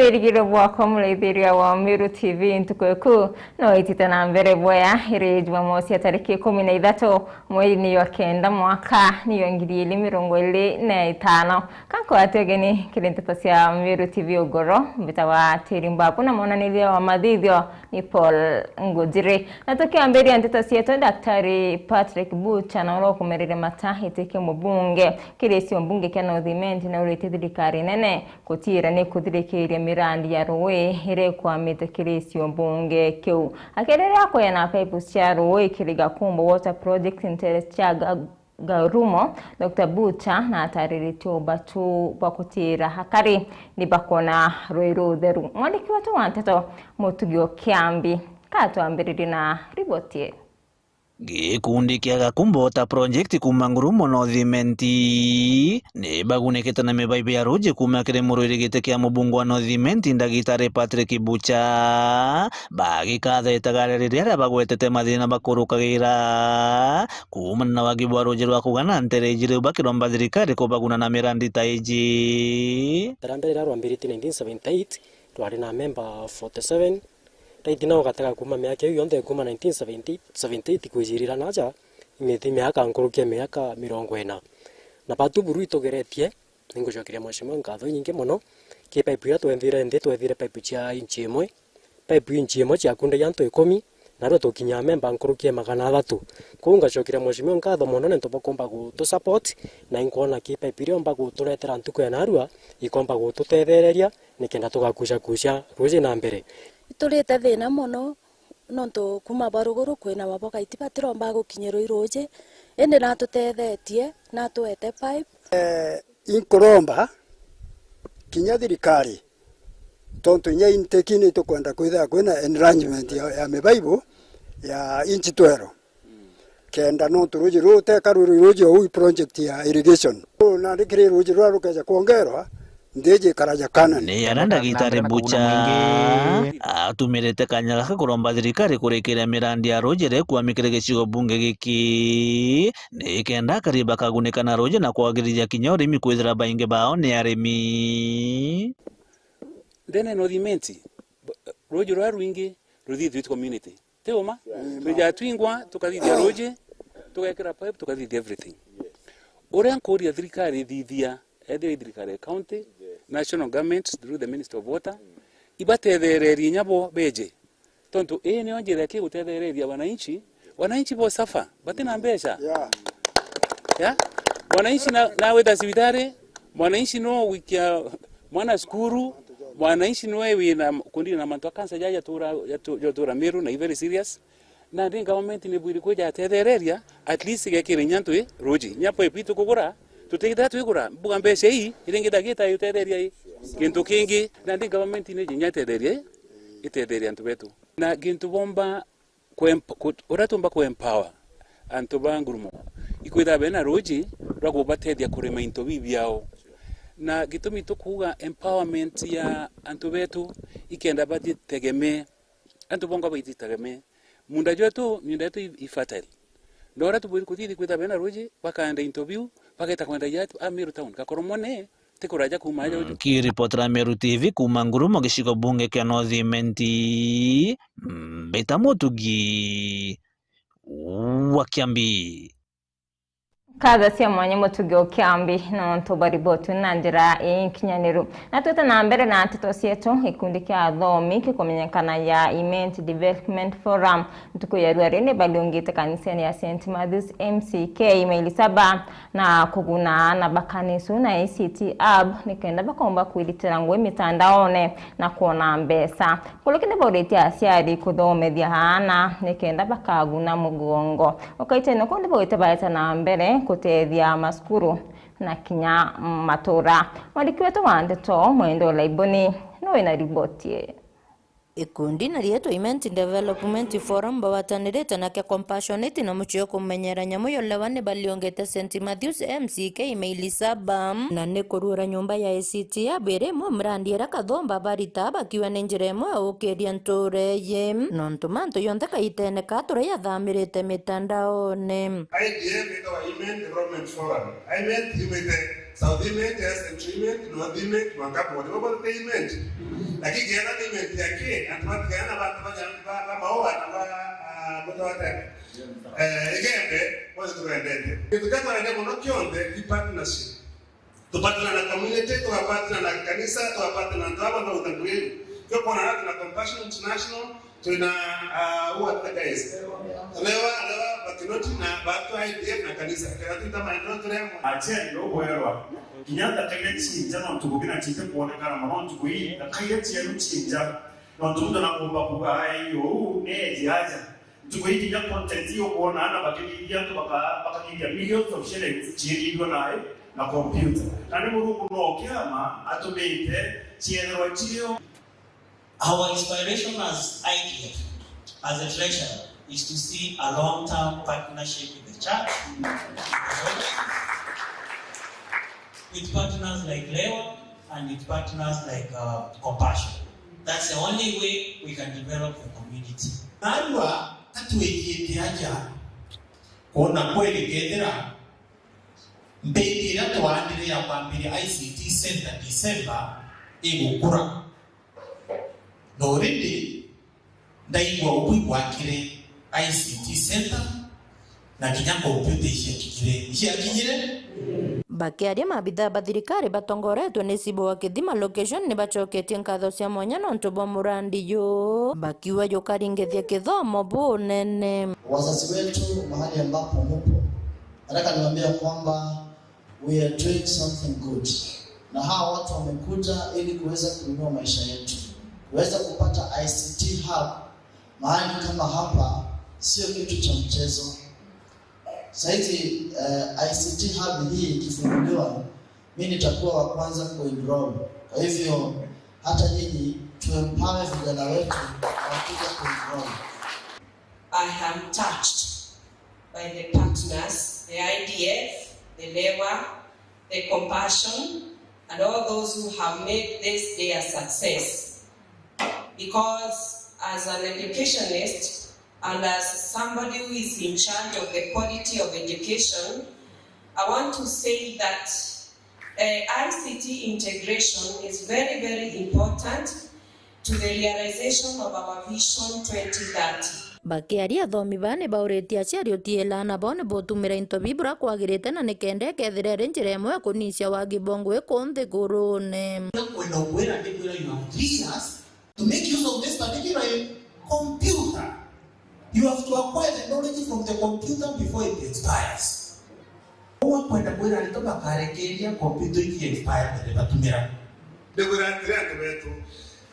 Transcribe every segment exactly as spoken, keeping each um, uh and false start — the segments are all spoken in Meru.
Wirigiro bwakwa muraithiria wa Meru T V ntuku iku no itite na mbere bwea iri Jumamosi ya tariki ikumi na ithatu mweri ni wa kenda mwaka ni wa ngiri ili mirongo ili na itano. Kankwate ugeni kiri nteto cia Meru T V ugoro, mbitawa Tiri Mbabu na monaniria wa mathithio ni Paul Ngujiri. Na tukiambiria nteto cietu, Daktari Patrick Bucha na uria ukumerere mata itike mubunge kiri cio mbunge kia North Imenti na urite thirikari nene kutira ni kuthirikiria mirandi ya ruui iria ikwamite kiri cio mbunge kiu. Akiriria kweana paipu cia ruui kiri Gakumbo Water Project ntere cia Ga-, Garumo, Doctor Bucha na atariritie ubatu bwa kutira akari ni bakona rui rutheru. Mwandiki wetu wa nteto Mutugi Okiambi katwambiririe na riboti ii. Gikundi kia Gakumbo Water Project kuuma Ngurumo North Imenti ni bagunikite na mibaibu ya ruuji kuuma kiri murwiri giti kia mubunge wa North Imenti, Ndagitari Patrick Bucha, bagikatha itagaria riria bagwetete mathina bakurukagira kuumana na wagi bwa ruuji rwa kugana ntereji riu bakiromba thirikari kubaguna na mirandi ta iji. Taranda riria rwambiritie nineteen seventy-eight, twari na memba forty-seven. Raiti nao gatega kuuma miaka iu yonthe, kuuma nineteen seventy, seventy-eight kwijirira naja, imiti miaka nkuruki ya miaka mirongo ina. Na batu buru itugeretie, ningucokeria Mheshimiwa nkatho inyingi mono, ki pipe iria twethire nthi, twethire pipe cia inchi imwe, pipe inchi imwe ciakundagia antu ikumi, narua tukinya memba nkuruki ya magana athatu. Kwou ngacokeria Mheshimiwa nkatho mono niuntu bwa kumba gutu support, na inkwona ki pipe iria umba guturetera ntuku ya narua, ikomba gututethereria, nikenda tugakucakucia ruuji na mbere. Iturite thina mono, nontu kuuma ba ruguru kwina mabogati batiromba gukinyirwa i ruuji, indi natutethetie, natuete pipe. Eh, inkuromba kinya thirikari, tontu inya inteki ni tukwenda kwithira kwina enlargement ya, ya mibaibu ya inchi twero. Kenda nontu ruuji ruu teka rwiri ruuji ou i project ya irrigation. Nandi kiri ruuji ruria rukeja kwongerwa, nthiji ikaraja Kanani. Ni aria Ndagitari Bucha atumirite kanya gaka kuromba thirikari kurikiria mirandi ya ruuji iria ikwami kiri gicigo bunge giki, ni kenda akari bakagunika na ruuji na kwagirithia kinya urimi kwithira baingi bao ni arimi. Ndene North Imenti, ruuji ruria rwingi ruthithitwe community. Ti uma? Twija twingwa, tukathithia ruuji, tugekira pipe, tukathithia everything. Uria nkuria thirikari ithithia, ethira i thirikari ya county, national government through the Ministry of Water, ibatethererie inya bo beje. Tontu ii nio njira kigutethereria wananchi, wananchi bo suffer, batina mbeca. Yeah. Yeah? Mwananchi na, na wita cibitari, mwananchi no wikia mwana cukuru, mwananchi nwe wina kundina na mantu a cancer jaja tura, jatu-, jatura Meru na i very serious. Nandi government ni bwiri kwija atethereria, at least gekire inya antu i ruuji. Inya pipe itukugura, tutithira twigura, mbuga mbeca ii, iringi ndagita itutetheria i. Gintu kingi, nandi government ni inya itetheria i, itetheria antu betu. Na gintu bomba ku-, uria tumba ku empower antu ba Ngurumo, ikwithira bena ruuji rwa kubatethia kurima into biu biao. Na gitumi tukuuga empowerment ya antu betu, ikenda batitegemee, antu bongwa baititegemee. Munda jwetu, miunda yetu i, i fertile. Ndora tubwiri kuthithi kwithira bena ruuji, bakaenda into biu, bageta kwenda yetu, a Meru Town, gakoro mone, ti kuraja kuuma aja uju. Nkiripotera Meru T V kuuma Ngurumo, gicigo bunge kia North Imenti, Mbita Mutugi wa Kiambi. Nkatho cia mwanya Mutugi wa Kiambi nontu bwa riboti na njira inkinyaniru. Na twite na mbere na nteto cietu, gikundi kia athomi kikumenyekana ya Imenti Development Forum ntuku ya rua ri ni baliungite kanisene ya Saint Matthew's M C K maili saba na kuguna aana ba kanisa na I C T Hub nikenda bakomba kwiritira ngui mitandaone na kwona mbeca. Nkuruki ni bauritie aciari kuthomethia aana nikenda bakaguna mugongo. Ukaitene kuu ni baurite baeta na mbere kutethia macukuru na kinya matura. Mwandiki wetu wa ndeto Mwende Olaiboni ni wina riboti ii. Ikundi na rietwa Imenti Development Forum bagwatanirite na Care Compassionate na mucii kumenyera nyamu yolewa ni baliongete Saint Matthew's M C K maili saba, na ni kuruura nyumba ya I C T Hub iri imwe mirandi iria kathomba barita bakiwa ni njira imwe ya gukiria ntuura iyi. Nontu mantu yonthe kaitene ka turia yathamirite mitandaone. I D F itawa Imenti Development Forum. Imenti yumite South Imenti, Central Imenti, North Imenti, mwanka Bwoni. Bobo ni Imenti. Lakini kethira ni Imenti ya ki, antu batigana na bantu ba, ba, ba Maua na ba, ah, Butawateka. Eh, Igembe, bonthe tubendete. Gintu kia twarende mono kionthe ni partnership. Tupatana na community, tugapatana na kanisa, tugapatana na antu aba na utanguiri. Kio kwona na tuna Compassion International, twina, ah, who are the guys? Lewa, Lewa, Bakinoti na batu I D F na kanisa. Kenda twita maendeleo turi amwe. Acheni ubwerwa. Kinya thaka iria ciinja no ntuku kina ciite kwonekana mono ntuku ii, thaka iria cieru ciinja. No ntuku tuna kumba kuga ai uu ni eji aja. Ntuku ii kinya content ii ukwona ana bakithithia antu baka-, bakagithia millions of shillings ciithithua nae na computer. Na ni Murungu no kiama atumite ciethirwa cirio. Our inspiration as I D F, as a treasurer, is to see a long-term partnership with the church, with partners like Lewa and with partners like, uh, Compassion. That's the only way we can develop the community. Narua katwikite aja kwona kweri kethira mbindi iria twaandire ya kwambiria I C T center December igukura. Na already ndaigua ubu igwakire I C T center na kinya computer iciakinyire, iciakinyire. Bakiaria, maabithaa ba thirikari batongoretwe ni C B O wa Kithima Location ni bacoketie nkatho cia mwanya nontu bwa murandi juu, bakiuga jukaringithia kithomo bunene. Wazazi wetu, mahali ambapo mupo, nataka niwaambie kwamba we are doing something good. Na hawa watu wamekuja ili kuweza kuinua maisha yetu, kuweza kupata I C T hub mahali kama hapa sio kitu cha mchezo. Saizi, eh, I C T hub hii ikifunguliwa, mimi nitakuwa wa kwanza kuenroll. Kwa hivyo, hata nyinyi tuempower vijana wetu wakuja kuenroll. I am touched by the partners, the I D F, the Lewa, the Compassion, and all those who have made this day a success. Because as an educationist and as somebody who is in charge of the quality of education, I want to say that Eh, I C T integration is very, very important to the realization of our vision twenty thirty. Bakiaria, athomi baa ni bauritie aciari utiila aana bao ni butumira into bibura kwagirite na ni kenda ikethira iri njira imwe ya kunicia wagi bwa ngugi kuu nthigurune. Kwenda ukwira, ndikwira you have three years to make use of this particular computer. You have to acquire the knowledge from the computer before it expires. Uga kwenda kwira aritwa bakarekeria computer iki expire mbere batumira. Ndikwira atiri, antu betu,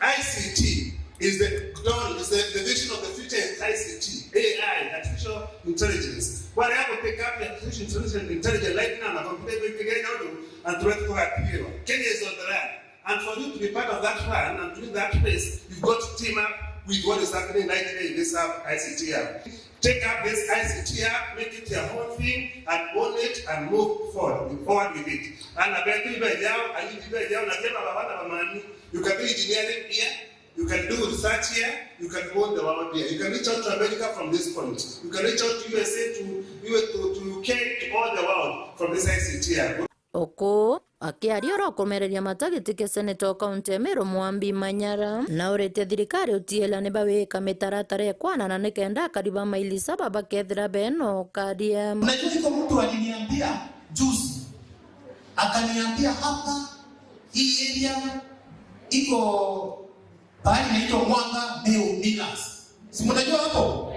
I C T is the dawn, is the, the vision of the future is I C T, A I, artificial intelligence. Wari abo take up artificial intelligence, intelligence right now, na computer ibo itigere nontu antu betu tugatiirwa. Kenya is on the run. And for you to be part of that plan and to win that race, you've got to team up with what is happening right here in this hub, I C T hub. Take up this I C T hub, make it your whole thing, and own it and move forward, forward with it. And I bet you bet now, and you bet now, na kema baba na bamani, you can do engineering here, you can do research here, you can own the world here. You can reach out to America from this point. You can reach out to U S A, to, U S, to, to U K, to all the world from this I C T hub. Uku akiaria uria ukumereria matagiti kia seneta wa kaunti ya Meru Mwambi Manyara, nauritie thirikari utiela ni bawika mitaratara ikwanana ni kenda akari ba Maili Saba bakethira bena ukaria. Unajua, iko mtu aliniambia juzi, akaniambia hapa hii area iko pahali inaitwa Mwanga Meru Millers. Si mnajua hapo?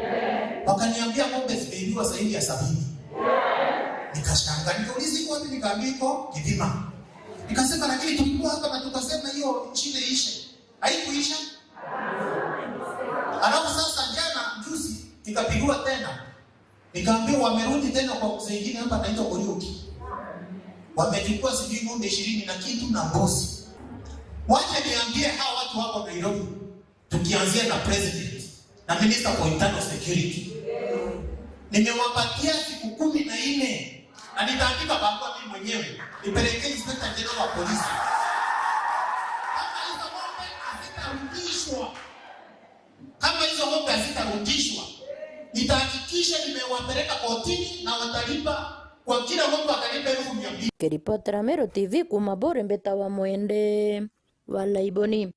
Wakaniambia ng'ombe zimeibiwa zaidi ya sabini. Nikashangaa, nikauliza iko wapi, nikaambiwa iko Kithima. Nikasema, lakini tulikuwa hapa na tukasema hiyo shida iishe. Haikuisha. Alafu sasa jana juzi nikapigiwa tena. Nikaambiwa wamerudi tena kwa mzee ingine hapa anaitwa Koriuki. Wamechukua sijui ng'ombe ishirini na kitu na mbuzi. Wacha niambie hawa watu wako Nairobi, tukianzia na president na minister for internal security. Nimewapatia siku kumi na nne na nitaandika barua mimi mwenyewe nipelekee Inspector General wa polisi. Kama hizo ng'ombe hazitarudishwa, Kama hizo ng'ombe hazitarudishwa, nitahakikisha nimewapeleka kotini na watalipa Kwa kila mtu atalipa elfu mia mbili. Kiripotera Meru T V kuuma Buuri, mbitawa Mwende wa Laiboni.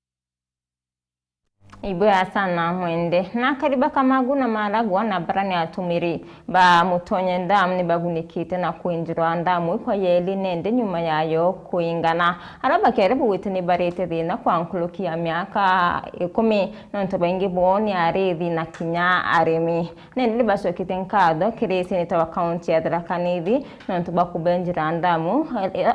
Ibwega sana Mwende. Na akari ba Kamagu na Maragwa na bara ni atumiri ba Mutonye Dam ni bagunikite na kwinjirwa ndamu kwa yeli nende nyuma yayo kuingana. Aria bakere bugwite ni barite thina kwa nkuruki ya miaka ikumi, nontu baingi boo ni arithi na kinya arimi. Nende ni bacokite nkatho kiri seneta wa kaunti ya Tharaka Nithi nontu bwa kubenjira ndamu,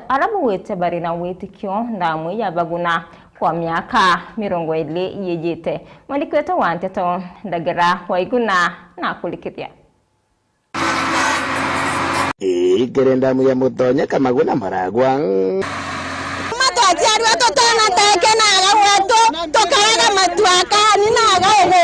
aria bugwite bari na witikio ndamu ya baguna kwa miaka mirongo iri iyijite. Mwandiki wetu wa nteto Ndagera Waiguna na kurikithia. Ii kiri ndamu ya Mutonye, Kamagu na Maragwa. Kuma twaciarwa tutona teke na aga gwetu, tukaraga matu akani na aga ugu.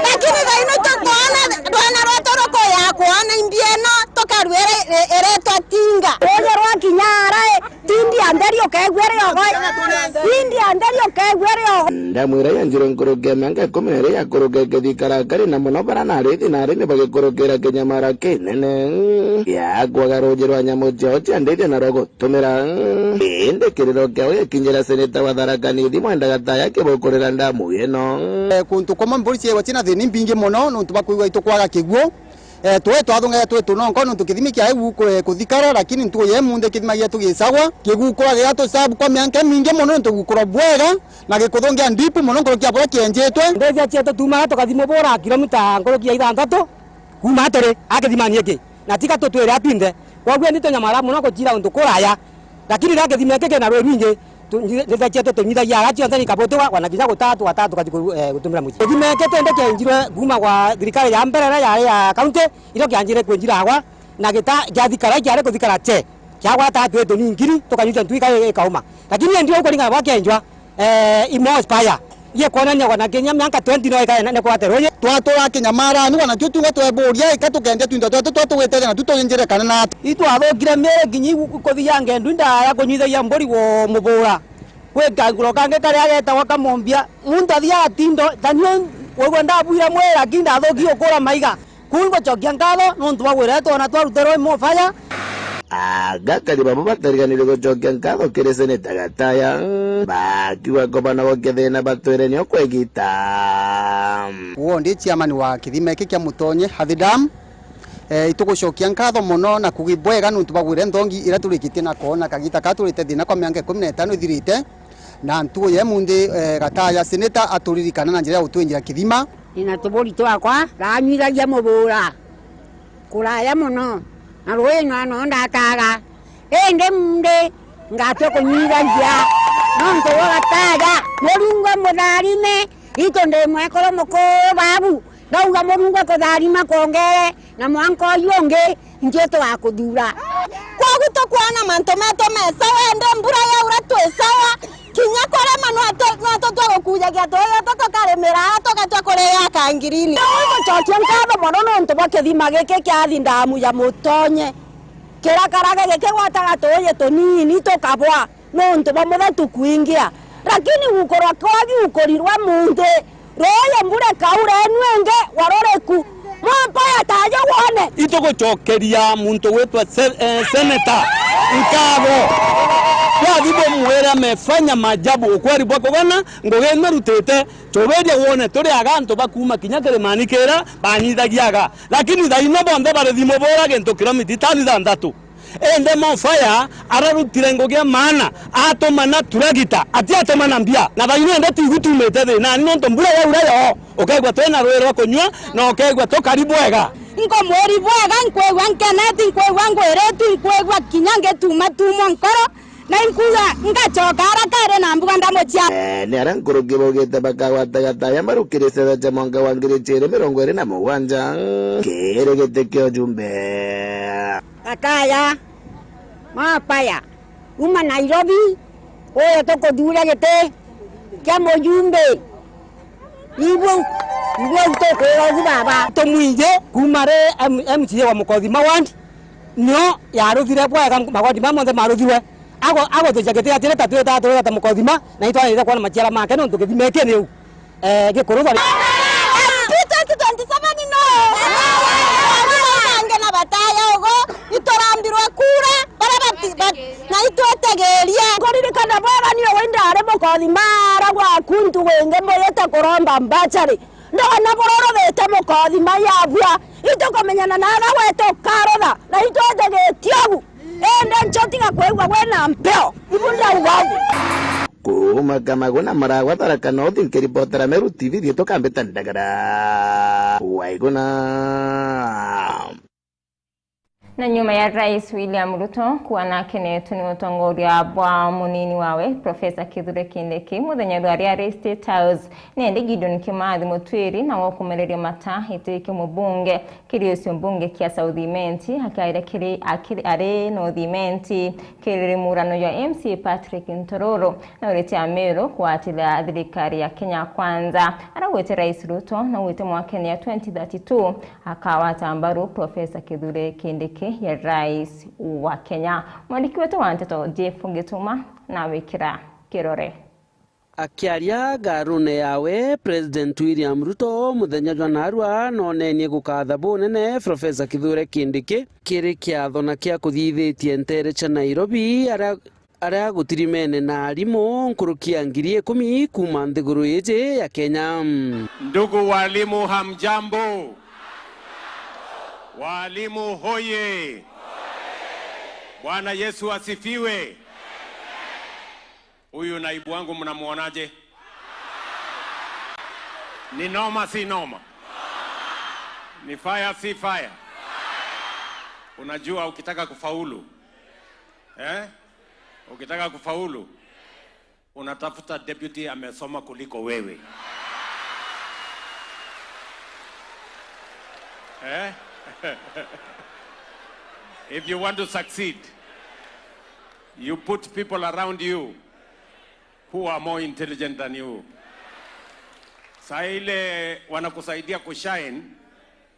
Lakini thaino tutona rwana rwetu rukuya kwona imbi ino, tukarwira iretwa tinga. Ruuji rwa kinya ara, Tindi ya ntheri ukeegua iri ogo. Tindi ya ntheri ukeegua iri ogo. Ndamwira yanjire nkuruki ya miaka ikumi na iri yakuruka ikithikara akari na mono bara na arithi na arimi bagikurukira kinyamara kinene ya kwaga ruuji rwa nyamu ciao cia ndithia na rwa gutumira. Indi kiriro kiao gikinyira seneta wa Tharaka Nithi Mwenda Gataya akibukurira ndamu ino. Eh, kuntu kumwe mburi ciaigwa cina thini mbingi mono nontu bwa kwigua itukwaga kiguo. Eh, twe twathungaga twi tunonko nontu kithimi kia iu ku-, kuthikara, lakini ntuku ya imunthi kithima gietu gisagwa. Kigukura gigatusabu kwa mianka imingi mono nontu gigukurwa bwega na gikuthungia ndipu mono nkuruki ya buria kienjitwe. Ndithia cietu tumaga tukathi Mubura kilomita nkuruki ya ithanthatu kuuma turi a kithimani giki, na tiga tutwire atwinthe. Kwoguo ni tunyamara mono gucira untu kuraya. Lakini riria kithima giki kina ruu rwingi, tu-, nyi-, nthitha cietu tunyithagia aga cionthe ni kabutuga, wana kinya gutaa, tugataa tukathi ku-, eh, gutumira mucii. Kithima giki tindi kienjirwe kuuma gwa thirikari ya mbere iria yari ya kaunti, irio kianjire kwinjira agwa, na gita-, kiathikara, kiari kuthikara che, kiagwata twi tuningiri, tukanyuja ntwika i-, ikauma. Lakini indi uu kuringana bwa kienjwa, eh, imo expire. Igikwonania wana kinya mianka twenty no ikae na, na kwate ruuji. Twatura kinyamarani, wana tio tunga tweburia, ika tukendia twinto twetu twa tugwitethia na tu tuinjire kana na. Itwathukire miiri kinya igu-, kuthia ngendu ndaya kunyuithagia mburi wo Mubura. Kwi kaguro kangi karia getagwa Kamombia. Muntu athiaga tindo, ta niu wigua ndabwire mwiri, lakini ndathuki ukura maiga. Kuu ngucokia nkatho nontu bwa gwira twona twarutirwe imo faya. Agakari babo batariganire gucokia nkatho kiri Seneta Gataya, bakiuga ko banagokia thina batwire nio kwegita. Wondi chairman wa kithima giki kia Mutonye, Athi Dam, eh, itugucokia nkatho mono na kugi bwega nontu bwa gwire nthongi iria turikitie na koona kagita kaa turite thina kwa mianka ikumi na itano ithirite, na ntuku ya imunthi, eh, Gataya Seneta aturirikana na njira ya gutwinjira kithima. Ina tuburi twakwa, ranyuithagia Mubura kuraya mono, na ruuji nwa no ndataga. Indi mundi ngatua kunyuithagia, nontu bwa Gataya, Murungu amutharime, itu ndi mwekuru mukuu babu, ndauga Murungu akutharima kwongere, na mwanka uyu ungi, Nju tugakuthuura. Kwogu tukwona mantu metu me sawa, indi mbura yaura twi sawa. Kinya kurima nwa tu-, nwa tutua gukujagia tuuyu tu tukarimira, tugatua kuriia kangirini. Tugucokia nkatho mono nontu bwa kithima giki kia Athi Ndamu ya Mutonye, kirakaraga gikigwataga tuuji tunini tukabwa. Nontu bwa muthetu kwingia. Lakini gukurwa kwa giukurirwa munthi, ruuji mbura ikaura enu ingi, waruriku, mwampa yataja wone. Itugucokeria muntu gwitwa se-, eh, seneta nkatho. Twathi bumwire amefanya maajabu, ukweri bwa kugana, ngugi ino arutite, tubiria wone turi aga antu bakuuma kinya kirimani kira banyithagia aga. Lakini thaino bonthe bari thimu bura gintu kilomita itano ithanthatu. Indi Mofaya ararutire ngugi ya maana, atumana turagita, atiatumana mbia. Na thaino indi tigu tumite thinani, nontu mbura yaura yo, ukeegua twina rui rwa kunyua, na ukeegua tukari bwega. Nkumwiri bwega, nkwigua nkeneti, nkwigua ngwiritwi, nkwigua kinya ngituma tumwa nkoro, na inkuuga ngacoka ara kairi na mbuga ndamucia. Eh, ni aria nkuruki baugite bakagwata Gataya marukiri cetha cia mwanka wa ngiri ciiri mirongo iri na mugwanja kiri giti kia ujumbe. Gataya, Mofaya, kuuma Nairobi, uyu tukuthuura giti kia mujumbe. Ibu, ibu tukwira ugu baba. Tumwingi kuuma ri M-, M C A wa Mukothima ward, nio yaruthire bwega, maward maya monthe maruthirwe. Ago-, agotucia giti atire ta twita turita ta Mukothima, na itwanirite kwona maciara make nontu githima giki ni u. Eh, gikuru bari. M P twenty twenty-seven no. Angi na bataya ugo, But na itwetegeria kuririkana bwega ni uwe ndari mukothi mara gwaku ntugu ingi mbuyite kuromba mbachari. Ndona bururubite mukothi mai abua. Itukumenyana naga gwetu karutha na itwetegetie ugu. Indi ncho tiga kwigua wina mpeo. Ibu ndauga ugu. Kuuma Kamaguna Maragwa Tharaka North, nkiribotera Meru T V, riitwa Kambita Ndagara. Waiguna. Na nyuma ya Rais William Ruto kuona akenetwe ni utongoria bwa munini wawe, Professor Kithure Kindiki, muthenya jwa riari State House, ni endi Gideon Kimathi Mutwiri nawe ukumereria mata itwike mubunge kiri ucio mbunge kia South Imenti, akiaira kiri akiri ari North Imenti kiri murano jwa M C A Patrick Ntororo. Na urite Ameru kuatira thirikari ya Kenya Kwanza. Arauite Rais Ruto na uite mwakene ya twenty thirty-two akawata mbaru Professor Kithure Kindiki ya Rais wa Kenya. Mwandiki wetu wa nteto Jeff Gituma na wikira kirore. Akiaria ngarune yawe, President William Ruto muthenya jwa narua nonenie gukatha bunene Professor Kithure Kindiki kiri kiatho na kia kuthithitie ntere cia Nairobi, aria aria gutirimene na arimu nkuruki ya ngiri ikumi kuuma nthiguru iji ya Kenya. Ndugu walimu, hamjambo? Walimu hoye! Bwana Yesu asifiwe! Huyu naibu wangu mnamwonaje? Ni noma, si noma? Ni fire, si fire? Unajua, ukitaka kufaulu, eh? Ukitaka kufaulu, unatafuta deputy amesoma kuliko wewe. Eh? If you want to succeed, you put people around you who are more intelligent than you. Saa ile wanakusaidia kushine,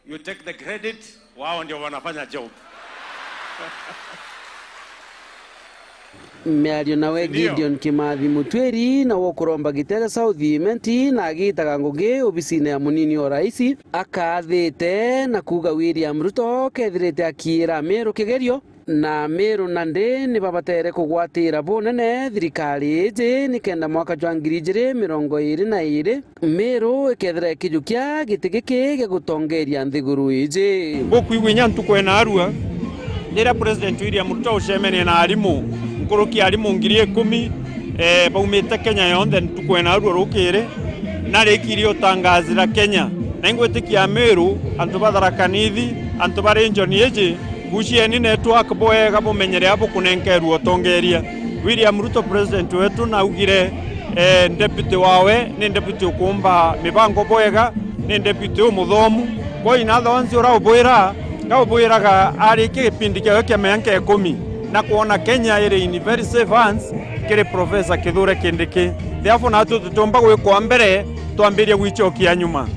you take the credit, wao ndio wanafanya job. Miario nawe. Ndio. Gideon Kimathi Mutwiri nawe ukuromba giti kia South Imenti na agitaga ngugi obisine ya munini o rais, akathite na kuuga William Ruto kethirite akiira Meru kigerio, na Meru nandi ni babatere kugwatira bunene thirikari iji nikenda mwaka jwa ngiri ijiri mirongo iri na iri Meru ikethira ikijukia giti giki gia gutongeria nthiguru iji. Bukwigua inya ntuku ena arua, riria President William Ruto ucemenie na arimu, nkuruki arimu ngiri ikumi, eh, baumite Kenya yonthe ntuku ena arua rukiri, na rikirie utangazira Kenya. Na ingwitikia Meru, antu ba Tharaka Nithi, antu ba region iji, gucieni network bwega bumenye riria bukunenkerua utongeria. William Ruto, President wetu, naugire, eh, deputy wawe ni deputy ukuumba mibango bwega, ni deputy umuthomu. Kwa in other words, uraubwira, ngaubwiraga arikie gipindi kiawe kia mianka ikumi na kwona Kenya iri in very safe hands kiri Professor Kithure Kindiki. Therefore, natwe tutiumba gwikwa mbere twambiria gwichokia nyuma.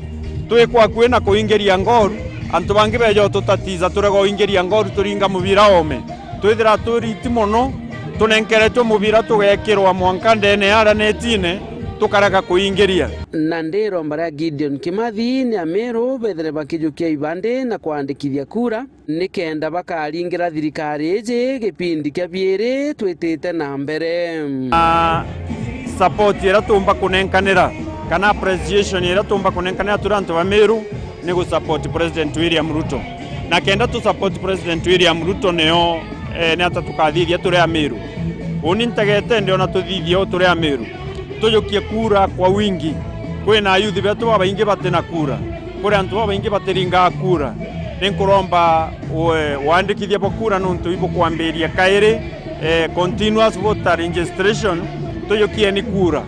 Twikwa akui na kuingiria ngoru, antu bangi beja ututatiza turega uingiria ngoru turinga mubira ome. Twithira turi iti mono, tunenkeretwe mubira tugekirwa mwanka ndene ya aria netine, tukarega kuingiria. Na ndiromba ria Gideon Kimathi ni Ameru bethire bakijukia ibandi na kwandikithia kura, nikenda bakaringira thirikari iji gipindi kia biiri twitite na mbere. Na support iria tumba kunenkanira, kana appreciation iria tumba kunenkanira turi antu ba Meru, ni gu support President William Ruto. Na kenda tu support President William Ruto, nio, eh, ni ata tukathithia turi Ameru? Uni ntegete ndiona tuthithie u turi Ameru. Tujukie kura kwa wingi. Kwina ayuthi betu babaingi batina kura. Kuri antu babaingi batiringaa kura. Ni nkuromba we-, wandikithia bwa kura nuntu ibukwambiria kairi, eh, continuous voter registration. Tujukieni kura.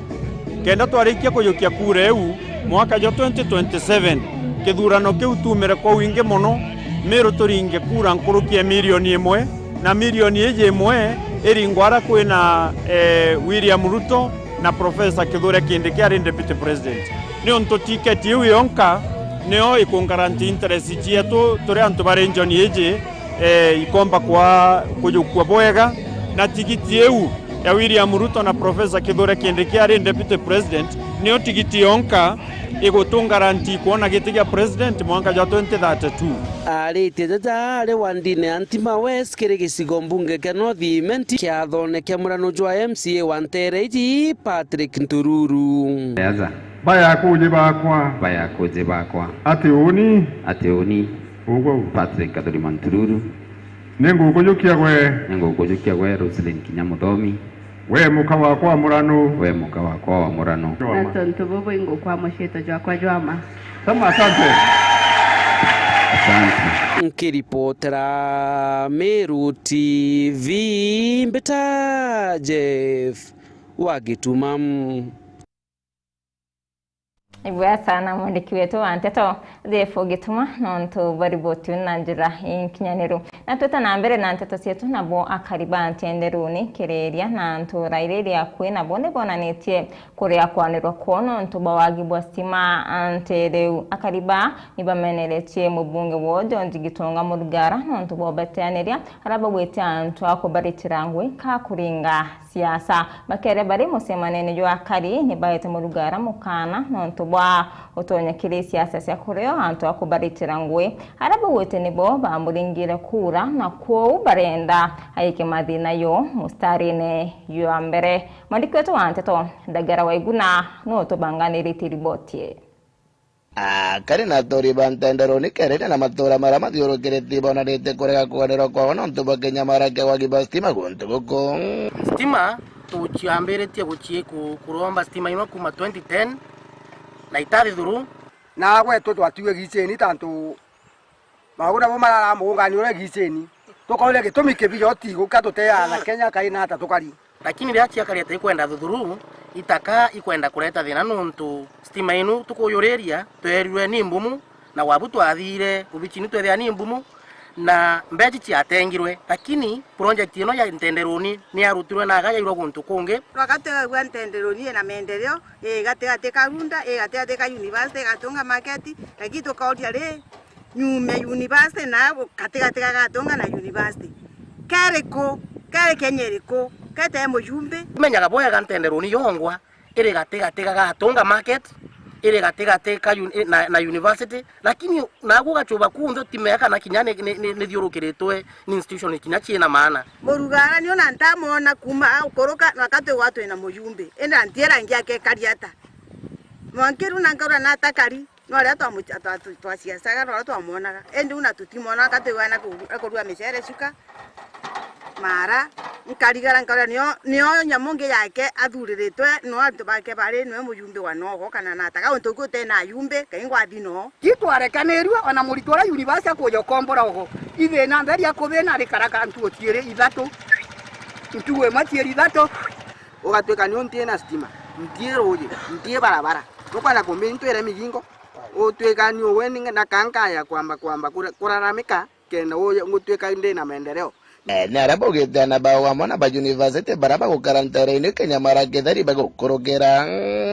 Kenda twarikia kujukia kura iu, mwaka jwa twenty twenty-seven, kithurano kiu tuumire kwa wingi mono, Meru turinge kura nkuruki ya milioni imwe, na milioni iji imwe iringwa aria kwina, eh, William Ruto na Professor Kithure Kindiki ari Deputy President. Niuntu tiketi iu yonka nio ikungaranti interest cietu turi antu ba region iji, eh, ikomba kwa kujukua bwega, na tigiti iu ya William Ruto na Professor Kithure Kindiki ari Deputy President, niyo tigiti yonka Igutu guarantee kwona giti gia president mwanka jwa twenty thirty-two. Aritie jaja ari wandine ya Ntima West kiri gicigo mbunge kia North Imenti kiathone kia murano jwa M C A wa ntere iji, Patrick Ntururu. Yaza. Bayakuji bakwa. Bayakuji bakwa. Ati uni. Ati uni. Ugwe u. Patrick Kathuri Mantururu. Ningukujukia gwe. Ningukujukia gwe, Roselyn Kinya Muthomi. We muka wakwa wa murano. We muka wakwa wa murano. Na tontu bubu ingukwa muciito jwakwa jwa ma. Sema asante. Asante. Nkiripotera Meru T V, mbita Jeff wa Gituma. Ibwega sana mwandiki wetu wa nteto, Jeff Gituma, nontu bwa riboti iu na njira inkinyaniru. Na twita na mbere na nteto cietu, nabo akari ba Ntenderuni, Kireria na ntura iria iri akui nabo ni bonanitie kuria kwanirwa kwoo nontu bwa wagi bwa stima ntere iu. Akari ba ni bameneretie mubunge woo George Gitonga Murugara nontu bwa ubateaniria aria bagwitie antu a kubaritira ngui ka kuringa siasa. Bakeria bari mucemanene jwa akari, ni baete Murugara mukana nontu bwa utonya kiri siasa cia kurio antu a kubaritira ngui. Aria bagwite nibo bamuringire kura, na kwou barenda aike mathina yo mustarine jwa mbere. Mwandiki wetu wa nteto, Ndagara Waiguna, nuo utubanganiritie riboti ii. Akari na aturi ba Ntenderuni, Kireria na matura maria mathiurukiritie bonanitie kurega kwenderwa kwao nontu bwa kinyamara kia wagi bwa stima guntu guku. Stima tuciambiritie guci-, ku-, kuromba stima imwe kuma twenty ten na itathi thuru. Na gwetu twatiwe gicini tantu maundu nabo marara mugungani uria gicini. Tukaure gitumi kibijo tigu ka tuteana Kenya kai na ata tukari. Lakini riria ciakari ati ikwenda thuthuru, itaka ikwenda kureta thina nontu stima inu tukuyuriria twerirwe ni mbumu, na wabu twathire ubicini twethia ni mbumu, na mbeji ciatengirwe. Lakini project ino ya Ntenderuni ni yarutirwe na aga yairwa guntu kungi. Rwaka twegagua Ntenderuni ina maendeleo, i gatigati ka Runda, i gatigati ka university, igatunga market, lakini tukauria ri, nyume university na gatigati ga Gatunga na university. Keri ku? Keri Kenya iriku? Kete mujumbe? Menyaga bwega Ntenderuni yongwa iri gatigati ga Gatunga market, iri gatigati ka uni-, na, na university, lakini naguo gachuba kunthe utimea kana kinya ni, ni, ni, ni thiurukiritwe ni institution kinya ciina maana. Murugara ni ona ntamwona kuma akuruka na wakati gwa twina mujumbe. Indi ntiera ngiake kari ata. Mwankiru na nkaura na atakari. No aria twamu-, twa-, twa-, twaciacaga, no aria twamwonaga. Indi u na tutimwona, aka twigana ku-, akurua micere cuka, mara, nkarigara nkaria nio, nio nyamu ngi yake athuriritwe, no antu bake bari, niwe mujumbe wa nogo, kana nata, gauntu kuu utena ajumbe, kai ngwathi no. Ki twarekanirue, ona muritwa uria university akuja ukombora ugo. Ithina mberi akubina rikara ka ntuo ciiri ithatu. Ntuo imwe ciiri ithatu. Ugatwika ni unti na stima, nti ruuji, nti barabara. Nukwenda kumbi ntwire migingo? Utwika ni uwe ni na kanka ya kwamba, kwamba kura-, kuraramika, kenda uye ngutwika ndi na maendeleo. Eh, ni aria baugite ana bao amwe na ba university baria bagukara ntereini kinya mara kitheri bagukurukira.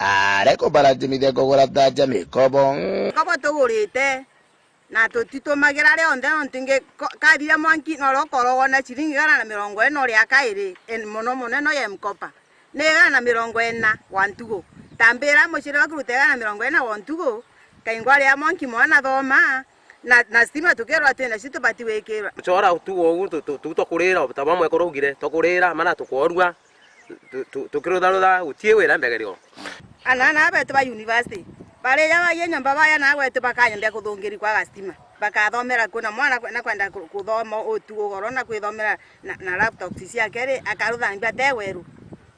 Aria kubaratimithia kugura ta ja mikobo. Mikobo tugurite. Na tutitumagira rionthe, nontu ingi ko-, kathira mwanki, no uria ukoragwa na ciringi igana na mirongo ina uria kairi, en-, mono mono ino ya M-Kopa. Ni igana na mirongo ina wa ntugu. Tambira muciri wa kuruta igana na mirongo ina wa ntugu, kaingwa ria mwanki mwana thoma, na, na stima tukirwa twina cio tubati gwikirwa. Tuchora utugo uu, tu-, tu-, tu-, tukurira, ta bamwe kuraugire, tukurira, mana tukorua. Tu-, tu-, tukirutharutha, gutii wira mbegerio. Ana, ana betu ba university, baria bagie nyomba baya na gwetu bakanyambia kuthungiri kwaga stima. Bakathomera ku na mwana kwe-, na kwenda ku-, kuthoma utugo ugoro na kwithomera na, na laptops ciake ri, akaruthambia te weru.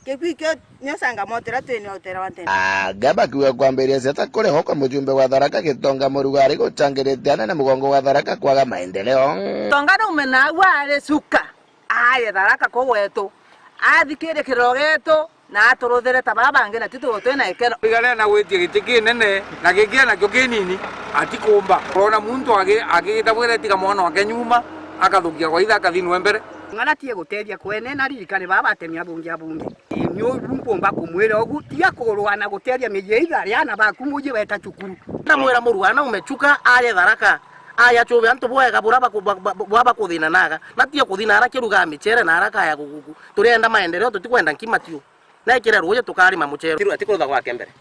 Kikui kio nio changamoto iria twinio utera wa ntene. Anga bakiuga kwambiria siasa kuriho kwa mujumbe wa Tharaka Gitonga Murugari guchangirite anene mugongo wa Tharaka kwaga maendeleo. Tonga nume naagua ari cuka. Aye Tharaka kuu gwetu, athikirie kiriro gietu, na aturuthire ta baa bangi, na titugo twina ikeno. Igare na gwitia giti kinene, na giki nakio kinini, atikumba. Urona muntu agi-, agigita bwira tiga mwana wake nyuma, akathukia gwa ithe akathi nwe mbere. Ng'ana tie guteethia kwene, na ririkane baa batemi abungi abungi. Ni uru mpumba kumwira ugu, tiga kurua na guteethia miji ya ithe aria ana baku muji beta cukuru. Ndamwira murwana umechuka, aye Tharaka. Aya, chube antu bwega bura baku-, ba-, ba-, ba-, bwa bakuthinanaga. Na tia kuthina ara kirugaa michere na ara kaya guguku. Turienda maendeleo, tutikwenda nkima tiu. Na ikire ruuji tukarima muchere. Ati kurutha gwake mbere.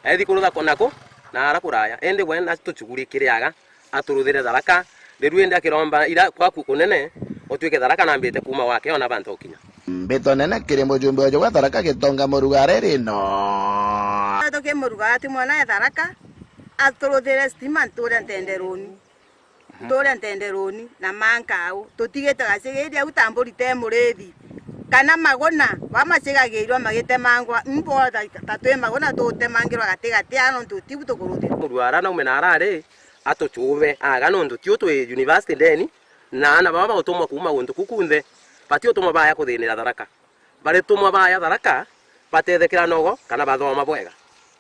Ethi kurutha ku-, naku, Na ara kuraya, indi we na tuchugurikire aga, aturuthire Tharaka, riu indi akiromba ira kwaku kunene, utuike Tharaka nambite kuuma gwake ona bantu ukinya. Mbito nene kiri mujumbe wa Jogwa Tharaka Gitonga Murugara rino. Tuki Murugara ti mwana e Tharaka, aturuthire stima nture ntenderuni. Nture ntenderuni na mankau. Tutigite gacigiria au ta mburi te murithi. Kana maguna, bamacigagirwa magitemangwa, imbo ta, ta twi maguna tutemangirwa gati gati aa nontu tibu tukuruthirwa. Murugara naume na arari, atuchuve aga nontu tiu twi university ndeni, na aana baba bagutumwa kuuma guntu ku kunthe, batiutumwa baya kuthinira Tharaka. Baritumwa baya Tharaka, batethekera nogo kana bathoma bwega.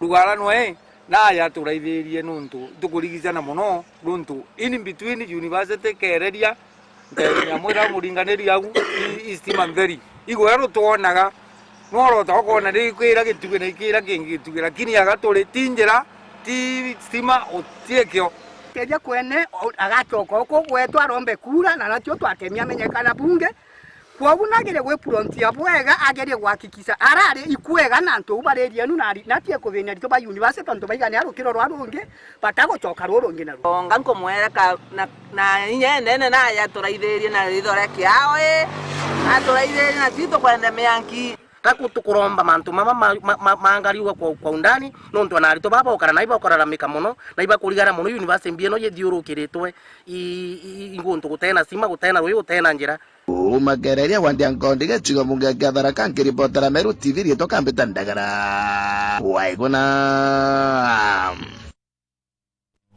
Murugara nwe naja aturaithirie nontu tukurigicana mono, nontu in between university kereria, nteere ya mwira muringaniri au, i, i stima ntheri. Igwe rutwonaga, no urota ukona ni kwira gitugi na ikira kingi gitugi, lakini aga turi ti njira, ti stima, utiekio. Keja kwene, o, agacoka uku gwetu arombe kura, na natio twatemia amenyekana bunge. Kwogu nagerie gwiprontia bwega, agerie gwakikisha arari ikwega na antu au bari area enu na ari-, natie kuthinia aritwa ba university, antu baigane a rukiro rwa rungi, batagucoka ruu rungi naru. Onga nkumwera ka, na, na inya enene naye aturaithirie na ritho ria kiao, ii, aturaithirie na twi tukwenda mianki. Gaku tukuromba mantu mama ma, ma, ma, mangariua kwa, kwa undani, nontu ana aritwa baba baukara na ibakuraramika mono, na ibakurigara mono university mbi ino yithiurukiritwe i, i, i, i guntu gutena stima, gutena rui, gutena njira. Kuuma Kereria gwa Ndiankondi gicigo bunge kia Tharaka, nkiripotera Meru T V, riitwa Kambita Ndagara Waiguna.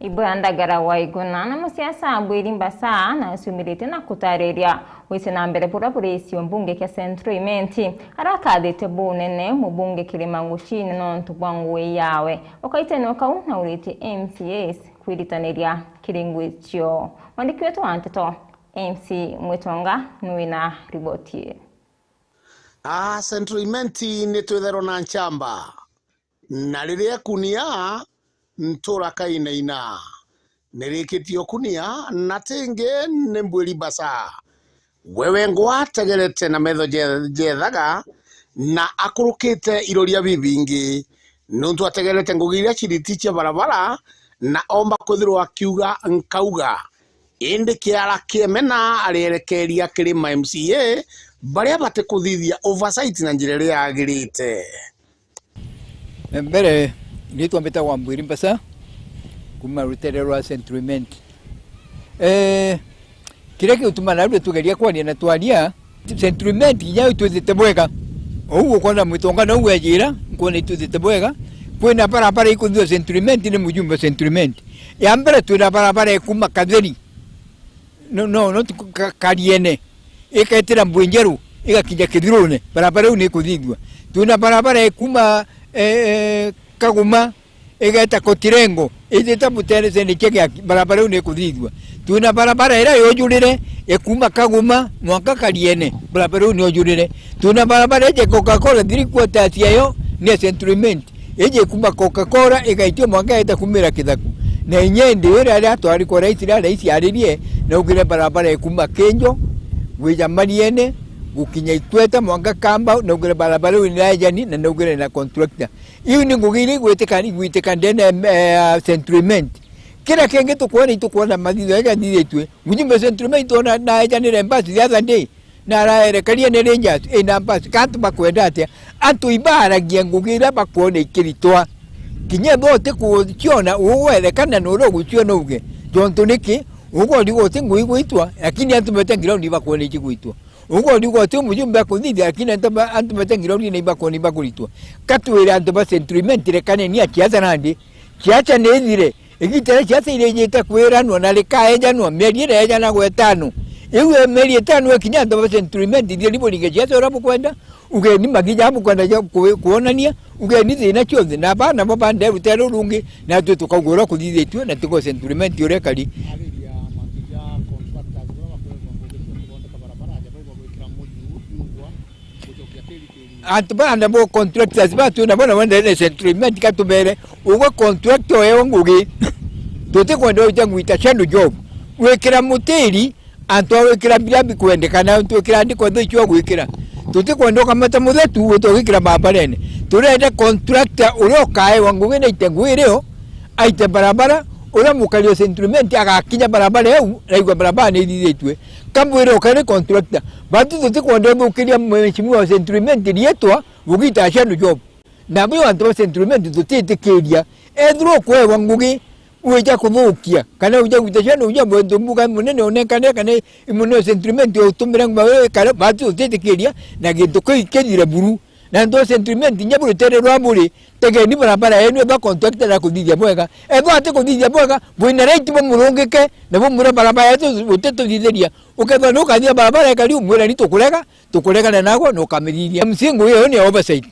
Ibura Ndagara Waiguna. Na musiasa Ambwiri Mbasa naciumiritie na kutariria wici na mbere buria buri gicigo mbunge kia Central Imenti, arakathite bunene mubunge Kirima Nguchini nontu bwa ngugi yawe. Ukaitene ukau na uritie M C As kwiritaniria kiri ngugi ciao. Mwandiki wetu wa nteto M C Mwitonga ni wina riboti ii. Aa, Central Imenti ni twitherwa na nchamba, na riria ekunia, ntura kainaina. Nirikitie ukunia, na tingi ni Mbwiri Mbasa. We wengwa ategerete na metho je-, jethaga, na akurukite iroria bibingi, nontu ategerete ngugi iria ciriti cia barabara, na omba kwithirwa akiuga nkauga. Indi kiara kiemena arierekeria kiri ma M C A baria batikuthithia oversight na njira iria yagirite. Mbere, riitwa mbitagwa Mbwiri Mbasa, kuuma rutere rwa Central Imenti. Eh, kiria gituma narua tugeria kwaria na twaria, Central Imenti kinya itwithite bwega. Ou ukwona Mwitonga nou wejira, nkwona itwithite bwega. Kwina barabara ikuthithua Central Imenti, ni mujumbe wa Central Imenti. Ya mbere, twina barabara ikuma Katheri, no, no, no, tu-, ka-, Kariene, iketira Mbwinjeru, igakinya Kithirune, barabara iu ni ikuthithua. Twina barabara ikuma, eh, eh, Kaguma, igeta Kotirengo, ijite Butere, sende kia Giaki, barabara iu ni ikuthithua. Twina barabara iria yujurire, ikuma Kaguma mwanka Kariene, barabara iu ni yujurire. Twina barabara ije Coca-Cola, three quarters yayo ni ya Central Imenti. Iji kuma Coca-Cola igaitio mwanka yeta kumira Kithaku. Na inya indi iria ria atwarikwa rais, ria rais aririe, naugire barabara ikuma Kinjo gwija Mariene gukinya Itweta mwanka Kamba, naugire barabara iu ni ya ejani, na naugire na contractor. Iu ni ngugi iria igwitika, igwitika ndene ya, eh, Central Imenti. Kira kingi tukwona, itukwona mathitho jaja jathithitue. Mujumbe Central Imenti ona na ejanire mbasi the other day. Na araerekeria ni Rangers, ina mbasi, ka antu bakwenda atia? Antu ibaaragia ngugi iria bakwona ikiritwa. Kinya ethirwa utikuciona, ugwerekana na uria uguciona uge. Jontu niki? Ugoriuga uti ngugi igwitwa, lakini antu bete ground ibakwona icigwitwa. Ugoriuga uti mujumbe akuthithia, lakini antu ba-, antu bete ground ina ibakwona ibakuritwa. Katwire antu ba Central Imenti, rekaneni a siasa nandi. Siasa ni ithire. Igiita ria siasa iria ijite kwiranwa na rikaejanwa, mieri iria ejanagwa itano. Iu e mieri itano ikinya, antu ba Central Imenti, ithieni buringe siasa uria bukwenda, ugeni magi ja bukwenda ja ku-, kwonania, ugeni thina cionthe, na baa nabo bande rutere rungi, natwi tukauga uria kuthithitue, na tigo Central Imenti uria ikari. Antu baa nabo contractors baa twi nabo nabo ndene Central Imenti, ka tubere, ugwe contractor ewe ngugi. Tutikwenda gwita ngwita shadow job. Gwikira mutiri, antu a gwikira mbira bikwendekana, antu gwikira ndiko ntho icio gwikira. Tutikwenda ukamata muthetu, gwita ugikira mabarene. Turenda contractor uria ukaewa ngugi na ite ngugi irio, aite barabara, uria mukari o Central Imenti agakinya barabara iu, raigua barabara ni ithithitue. Kambwire ukari contractor, batu tutikwenda uthukiria mheshimiwa wa Central Imenti riitwa, bugita Ashadu Job. Na bwi antu ba Central Imenti tutitikiria. Ethirwa ukwewa ngugi, wija kuthukia, kana wija gwita ciana, wija mwentu mbuga munene onekane, kana i munene o Central Imenti utumire nguma wewe, kana batu utitikiria, na gintu kiu kithire buru. Na antu a Central Imenti, inya buri tere rwa buri, tegeni barabara yenu eba contractor na kuthithia bwega. Ethwa ati kuthithia bwega, bwina right bumurungike, na bumwire barabara yetu utituthithiria. Ukethwa ni ukathia barabara ikari, umwira ni tukurega, tukuregana nagwe, na ukamithithia. M C A ngugi iyo ni ya oversight.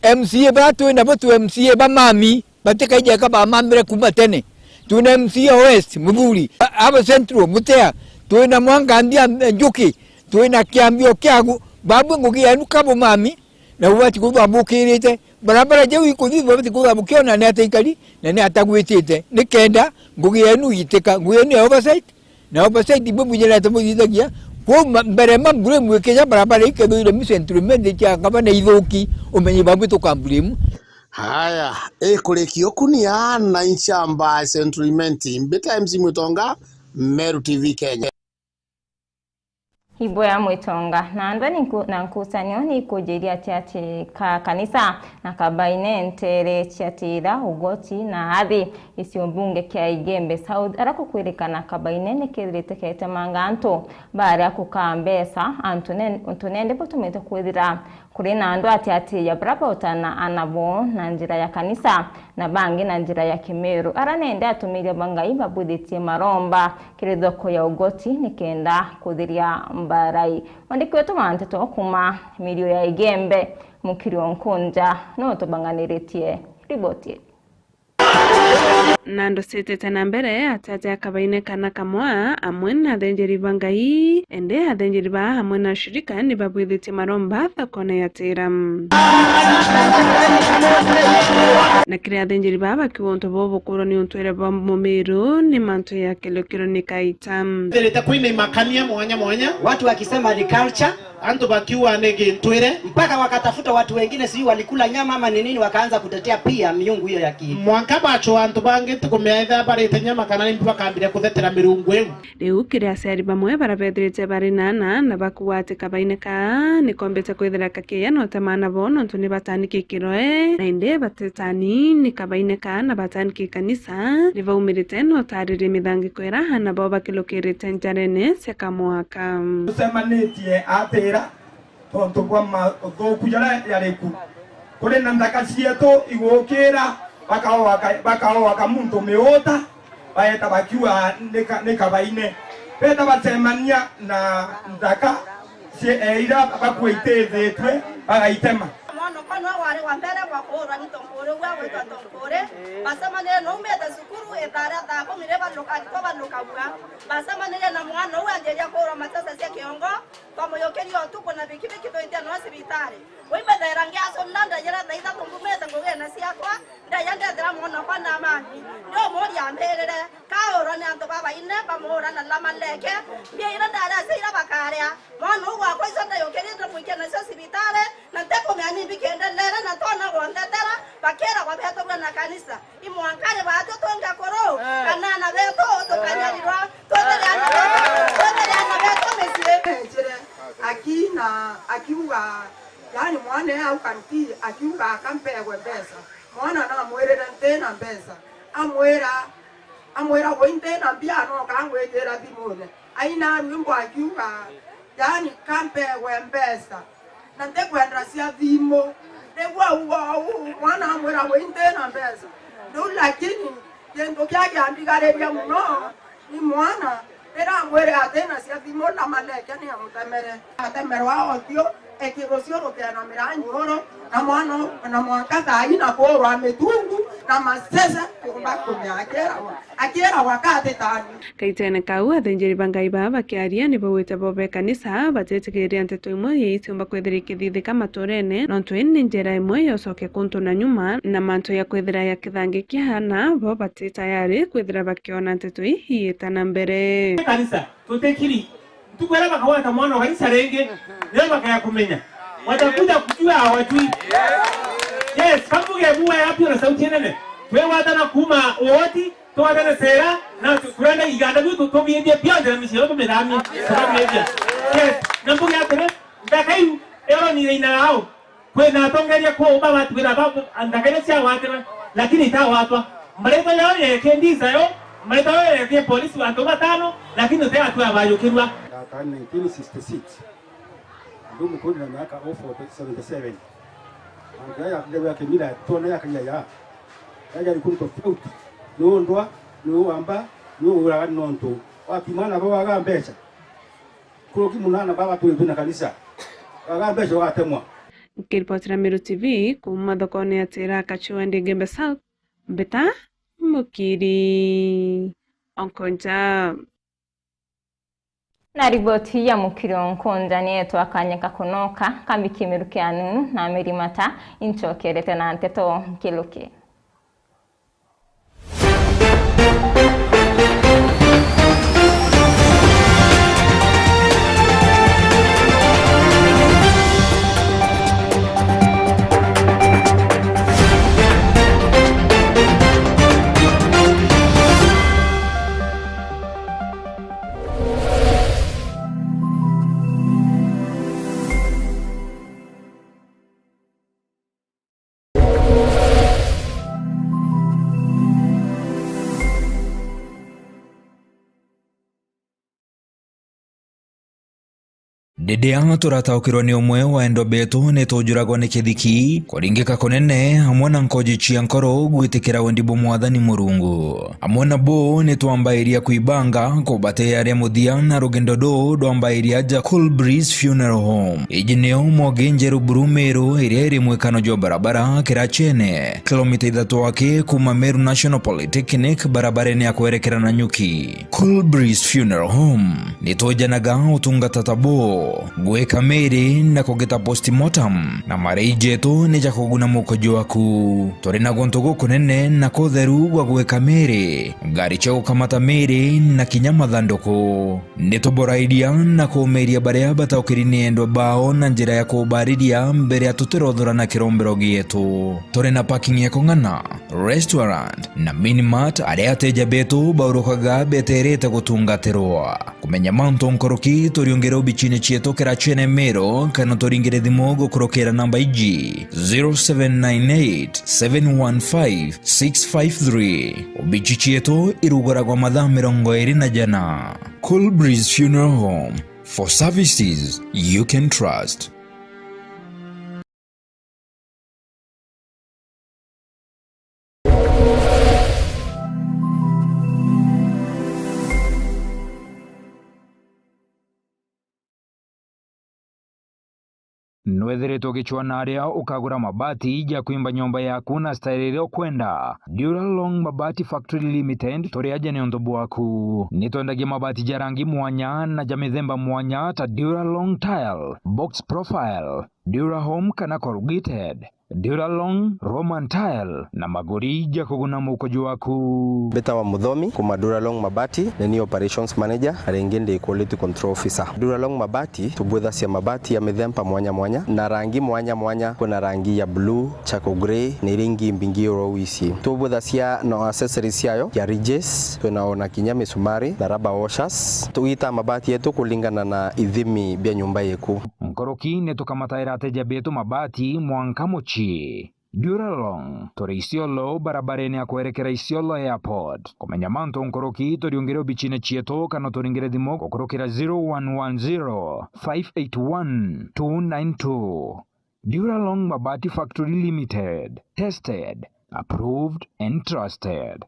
M C A ba twi nabo tu M C A ba mami, batikaija eka bamamire kuma tene. Twina M C A o West, Muthuri, a-, abo Central, Mutea, twina Mwangandia, eh, Njuki, twina Kiambi o Kiagu, babwe ngugi yenu kabo mami, na ubati kuthwa bukirite. Barabara jau ikuthithwa bati kuthwa bukiona ni ata ikari, na ni ata gwitite. Ni kenda ngugi yenu iitika, ngugi yenu ya oversight, na oversight bwe bwinyerete buthithagia. Kwou ma-, mbere ma mbura imwikija barabara ikethwire mi Central Imenti cia ngavana ithuki, umenye babwe tukamburimu. Haya, ikurikio kunia na inchamba Central Imenti. Mbita M C Mwitonga, Meru T V Kenya. Ibwea Mwitonga, na ndwe ninku-, na nkusanio ni ikujiria ati ati ka kanisa na kabaine ntere cia tira, ugoti na athi. Icio mbunge kia Igembe South, ara kukwirikana kabaine ni kethirite ketemanga antu baria kukaa mbesa, antu ne-, antu nende butumite kwithira kuri na andu atiati ya bara bautana anabo na njira ya kanisa, na bangi na njira ya Kimeru. Ara nende atumiria ba Ngai babwithitie maromba kiri thoko ya ugoti ni kenda kuthiria mbarai. Mwandiki wetu wa nteto kuma mirio ya Igembe, Mukiri o Nkunja, no tubanganiritie riboti ii. Na ndusitite na mbere, ateete a kabaine kana kamwa, amwe na athenjeri ba Ngai, ende athenjeri baa amwe na ashirika ni babwithitie maromba thokone ya Tira. Na kiri athenjeri baa bakiuga untu buu bukurwa ni untwire bwa Mumiru ni mantu ya kilukiro ni kaita. Thirite kwina imakania mwanya mwanya. Watu wakisema ni culture. Antu bakiuga ni gintwire. Mpaka wakatafuta watu wengine, sijui walikula nyama ama ni nini, wakaanza kutetea pia miungu hiyo ya ki- Mwanka bacua antu bangi ti kumenya ethira barite nyama kana nimbi bakambire kuthetera mirungu iu. Riu kiri aciari bamwe bara bethirite bari na ana na bakuuga ati kabaine kaa ni kombite kwithira kakiya na utema ana bo nontu ni batani ki kiroe, na indi batetani ni kabaine kaa na batani ki kanisa, ni baumirite na utaririe mithangiko ira ana bo bakilukirite njarene cia kamwaka. Tucemanitie atira tontu bwa mathuku jaria jari ku. Kuri na nthaka cietu igukira, bakaoa ka-, bakaoa kamuntu miuta, baeta bakiuga ni ka-, ni kabaine. Beta bacemania na nthaka cie-, e, ira bakua itithitue, bagaitema. Mwana uko no wari wa mbere kwa kuurwa ni Tonkuri, ugwe gwitwa Tonkuri. Bacemanire na umite cukuru, ithaa ria thaa kumi ri baluka, aritwa balukagua. Bacemanire na mwana uu anjiria kuurwa matasa cia kiongo, twamuyukiria utuku na bikibiki twitia noo cibitari. Wi mbethera ngiacuna, ndejera thaa ithatu mbumite ngugine ciakwa, ndeja ndethera mwana okwa na amani. Ndiumuria ambirire, kaurwa ni antu babaine, bamuura na lamaleke, mbia ira ndaria cia ira bakaria. Mwana uu wakwa icio ndeyukirie ndamwikia nacio cibitari, na ntikumenya nimbi kiendelere, na tona gwonthetera, bakiragwa beturue na kanisa. I mwanka ri baatwi twinge kuru, eh, kana ana betu tukanyarirwa, twethire ana betu, twethire ana betu micii. Ejire, akina, akiuga, yani mwana ee au kanti, akiuga akampewe mbeca. Mwana namwirire ntina mbeca. Amwira, amwira, "Gui ntina mbia, no kangwikira thimune." Aina rwimbo akiuga, yani, "Kampewe mbeca, na ndikwenda cia thimu." Riu au, au, mwana amwira, "Gui ntina mbeca." Riu lakini, gintu kia kiandigariria muno, ni mwana, riria amwire atina cia thimu, na maleke ni amutemere. Atemerwa uthiu, eki rucio rukenamira nyoro, na mwana, na mwanka thaa ina kuurwa mitungu, na masese, kiumba kumi akiragwa, akiragwa katitani. Kaitene kau, athinjiri ba Ngai baa bakiaria ni baugite bo be kanisa batitikiria nteto imwe ii ciumba kwithira ikithithika maturene, nontu ii ni njira imwe ya ucokia kuntu na nyuma, na mantu ya kwithira ya kithangi kia ana bo bati tayari kwithira bakiona nteto ii iita na mbere. Kanisa, tutikiri. Ntuku iria bakagweta mwana wa kanisa ringi, nio bakaya kumenya. Watakuja kujua hawajui. Yes, kambuge bua yapio na sauti nene. Twigwatana kuuma woti, tugwatane cera, na tu-, turende iganda biu tu-, tubiithie bionthe na micii yetu tumithamie, tukamithia. Yes, na mbuge atiri, nthaka iu ironire inaga au. Kwina atongeria kuu babati kwina ba, nthaka iria ciagwatirwe, lakini itagwatwa. Maritwa yao yekie ndisa yo, maritwa yao yekie polisi bantu batano, lakini uti atu abayukirua. Data nineteen sixty-six. Ndu mukundi na miaka o forty, seventy-seven. Antu aya ya kimila twona ya kanya ya. Yaja ni kuntu tofauti. Ni undwa, ni uwamba, ni uraga nontu. Watimana bo waga mbeca. Kuruki munana baba tuli twina kanisa. Waga mbeca watemwa. Nkiripotera Meru T V kuuma thokone ya Tera Kachuwa Ndengembe South, Mbita Mukiri Onkonja. Na riboti ya Mukiri Onkonja ni yetwa kanya ka kunoka, kambi kimiru kia nunu na mirimata, inchokerete na nteto nkiluki. Ndidia turataukirwa ni umwe wa endwa betu ni tujuragwa ni kithiki, kuringika kunene, amwe na nkoji cia nkoro gwitikira wendi bwa Mwathani Murungu. Amwe nabo ni twambairia kwibanga kubatia aria muthia na rugendo ruu rwambairia aja Cool Breeze Funeral Home. Iji nio Mwogi Njeru Buru Meru, iria iri mwikano jwa barabara Kirachene, kilomita ithatu aki kuuma Meru National Polytechnic, barabarene ya kwerekera Nanyuki. Cool Breeze Funeral Home ni tujanaga utungata ta buu, gwika miri na kugita postmortem, na marei jetu ni ja kuguna mukojo waku. Turi na guntu gukunene na kutheru gwa gwika miri, ngari cia gukamata miri na kinya mathanduku. Ni tuborairia na kuumiria baria bataukiri ni endwa bao na njira ya kubariria mbere ya tutirothura na kirombero gietu. Turi na parking ya kung'ana, restaurant na minimart aria ateja betu baurukaga beterete gutungatirwa. Kumenya mantu nkuruki, turiungire obichine cietu Kirachene Meru, kana turingire thimu gukurukira namba iji, zero seven nine eight, seven one five, six five three. Obichi cietu iruguragwa mathaa mirongo iri na jana. Cool Breeze Funeral Home, for services you can trust. Nwethiritwe ugicwaa na aria ukagura mabati ja kwimba nyomba yaku na style iria ukwenda? Duralong Mabati Factory Limited turi aja niuntu bwaku. Ni twendagia mabati ja rangi mwanya na ja mithemba mwanya ta Duralong Tile, Box Profile, Durahome kana Corrugated, Duralong, Roman Tile na maguri ja kuguna mukojo waku. Mbitawa Muthomi kuma Duralong Mabati, ni ni operations manager, na ringi ndi quality control officer. Duralong Mabati tubwithacia mabati ya mithemba mwanya mwanya na rangi mwanya mwanya. Kwina rangi ya blue, charcoal grey na iria ingi mbingi oro wici. Tubwithacia na accessories ciayo ya ridges, twina ona kinya misumari na rubber washers. Tugitaa mabati yetu kulingana na ithimi bia nyumba yeku. Nkuruki ni tukamataira ateja betu mabati mwanka mucii. Duralong, turi Isiolo, barabarene ya kwerekera Isiolo Airport. Kumenya mantu nkuruki, turiungire obichine cietu kana turingire thimu gukurukira zero one one zero, five eight one, two nine two. Duralong Mabati Factory Limited. Tested, approved and trusted.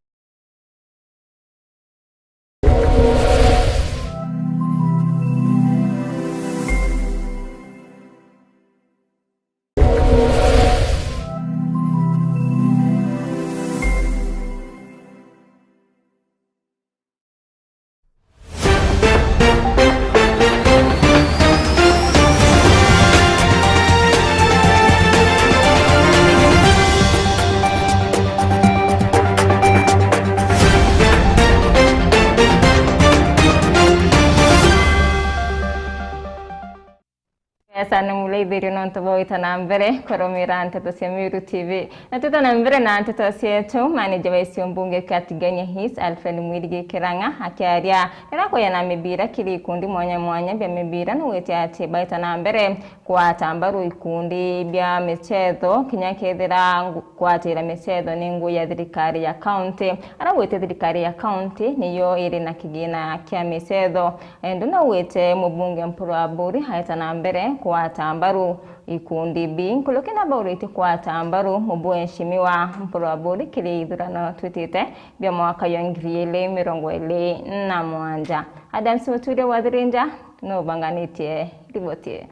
Esa ni mule Ithirio nontu bwa gwita na mbere kurumira nteto cia Meru T V. Na twita na mbere na nteto cietu, manager wa gicigo mbunge kia Tigania East, Alfred Mwirigi Kirang'a, akiaria riria kwina mibira kiri ikundi mwanya mwanya bia mibira, nugwite ati baita na mbere kugwata mbaru ikundi bia michetho, kinya kethira ngu-, kugwatira michetho ni ngugi ya thirikari ya county. Araugite thirikari ya county niyo iri na kigina kia michetho. Indi naugite mubunge Mpuru Aburi aeta na mbere kugwata mbaru ikundi bi nkuruki na bauritie kugwata mbaru mubunge Mheshimiwa Mpuru Aburi kiri ithurano twitite bia mwaka jwa ngiri igiri mirongo iri na mugwanja. Adams Muturi wa Thirinja nubanganitie riboti ii.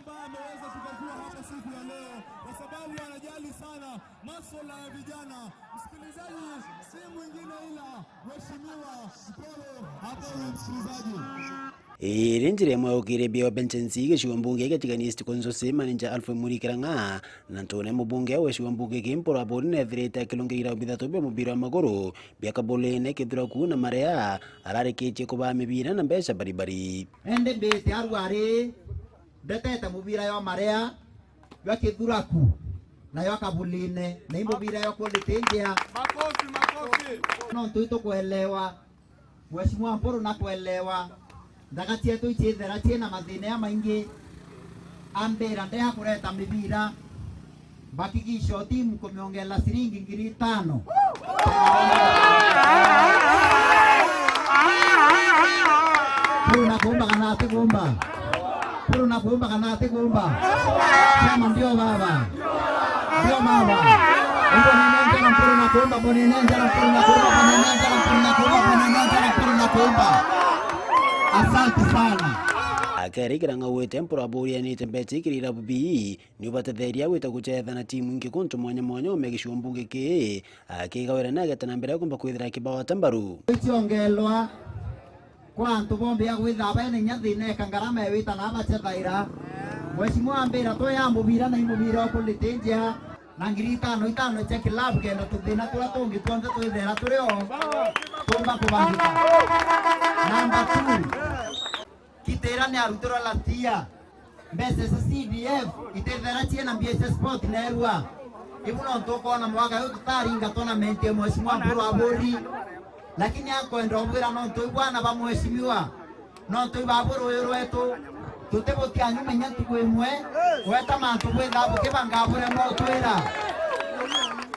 Ambaye ameweza tukakua hapa siku ya leo kwa sababu anajali sana masuala ya vijana. Msikilizaji, si mwingine ila Mheshimiwa Mpuru Aburi, msikilizaji. Iri njira imwe ukiri bio Benjensi gicigo mbunge gia Tigania East Constituency, manager Alfred Mwirigi Kirang'a, na ntune mubunge wa gicigo mbunge ki Mpuru Aburi nethirite akirungira irau bithatu bia mubira wa maguru bia Kabulene, Kithuraku na Marea, ararikitie kubaa mibira na mbeca baribari. Indi mbite arwari, ndetete mubira jwa Marea, jwa Kithuraku, na jwa Kabulene, na i mubira jwa quality njega. Makofi, makofi. Nontu itukwelewa, Mheshimiwa Mpuru nakwelewa, nthaga cietu iciithera ciina mathina jamaingi, ambira ndea kureta mibira, mbakigisha o timu kumiongerera ciringi ngiri itano. Mpuru nakumba kana atikumba? Mpuru nakumba kana atikumba? Sema ndio baba. Ndio baba. Mbonene njara Mpuru nakumba, mbonene njara Mpuru nakumba, mbonene njara Mpuru nakumba, mbonene njara Mpuru nakumba. Asante sana. Akeri Kirang'a augite Mpuru Aburi eenite mbeca ikiri irabu bii, ni ubatetheria gwita gucetha na timu ingi kuntu mwanya mwanya ume gicigo mbunge kii, akigawira na ageta na mbere kumba kwithira akibawata mbaru. Iciongelwa kwa antu bonthe ya gwitha bene inya thina eka ngarama ya wita na abacethaira. Mheshimiwa ambira twe ya mubira na i mubira o quality njea, na ngiri itano itano cia kilabu kenda tuthina turia tungi twonthe twithera turi o tumba kubangika. Number two, Kitira ni arutirwe last year. Mbeca cia C D F itithera ciina mbia cia sport neerua. Ibu nontu ukoona mwaka uyu tutaringa tournament ya Mheshimiwa Mpuru Aburi. Lakini akwenda ubwira nontu ibu bwana ba Mheshimiwa, nontu ibabu ruuyu rwetu, tutibutianyuma inya ntuku imwe, gweta mantu bwitha bukibanga buremwa utwira.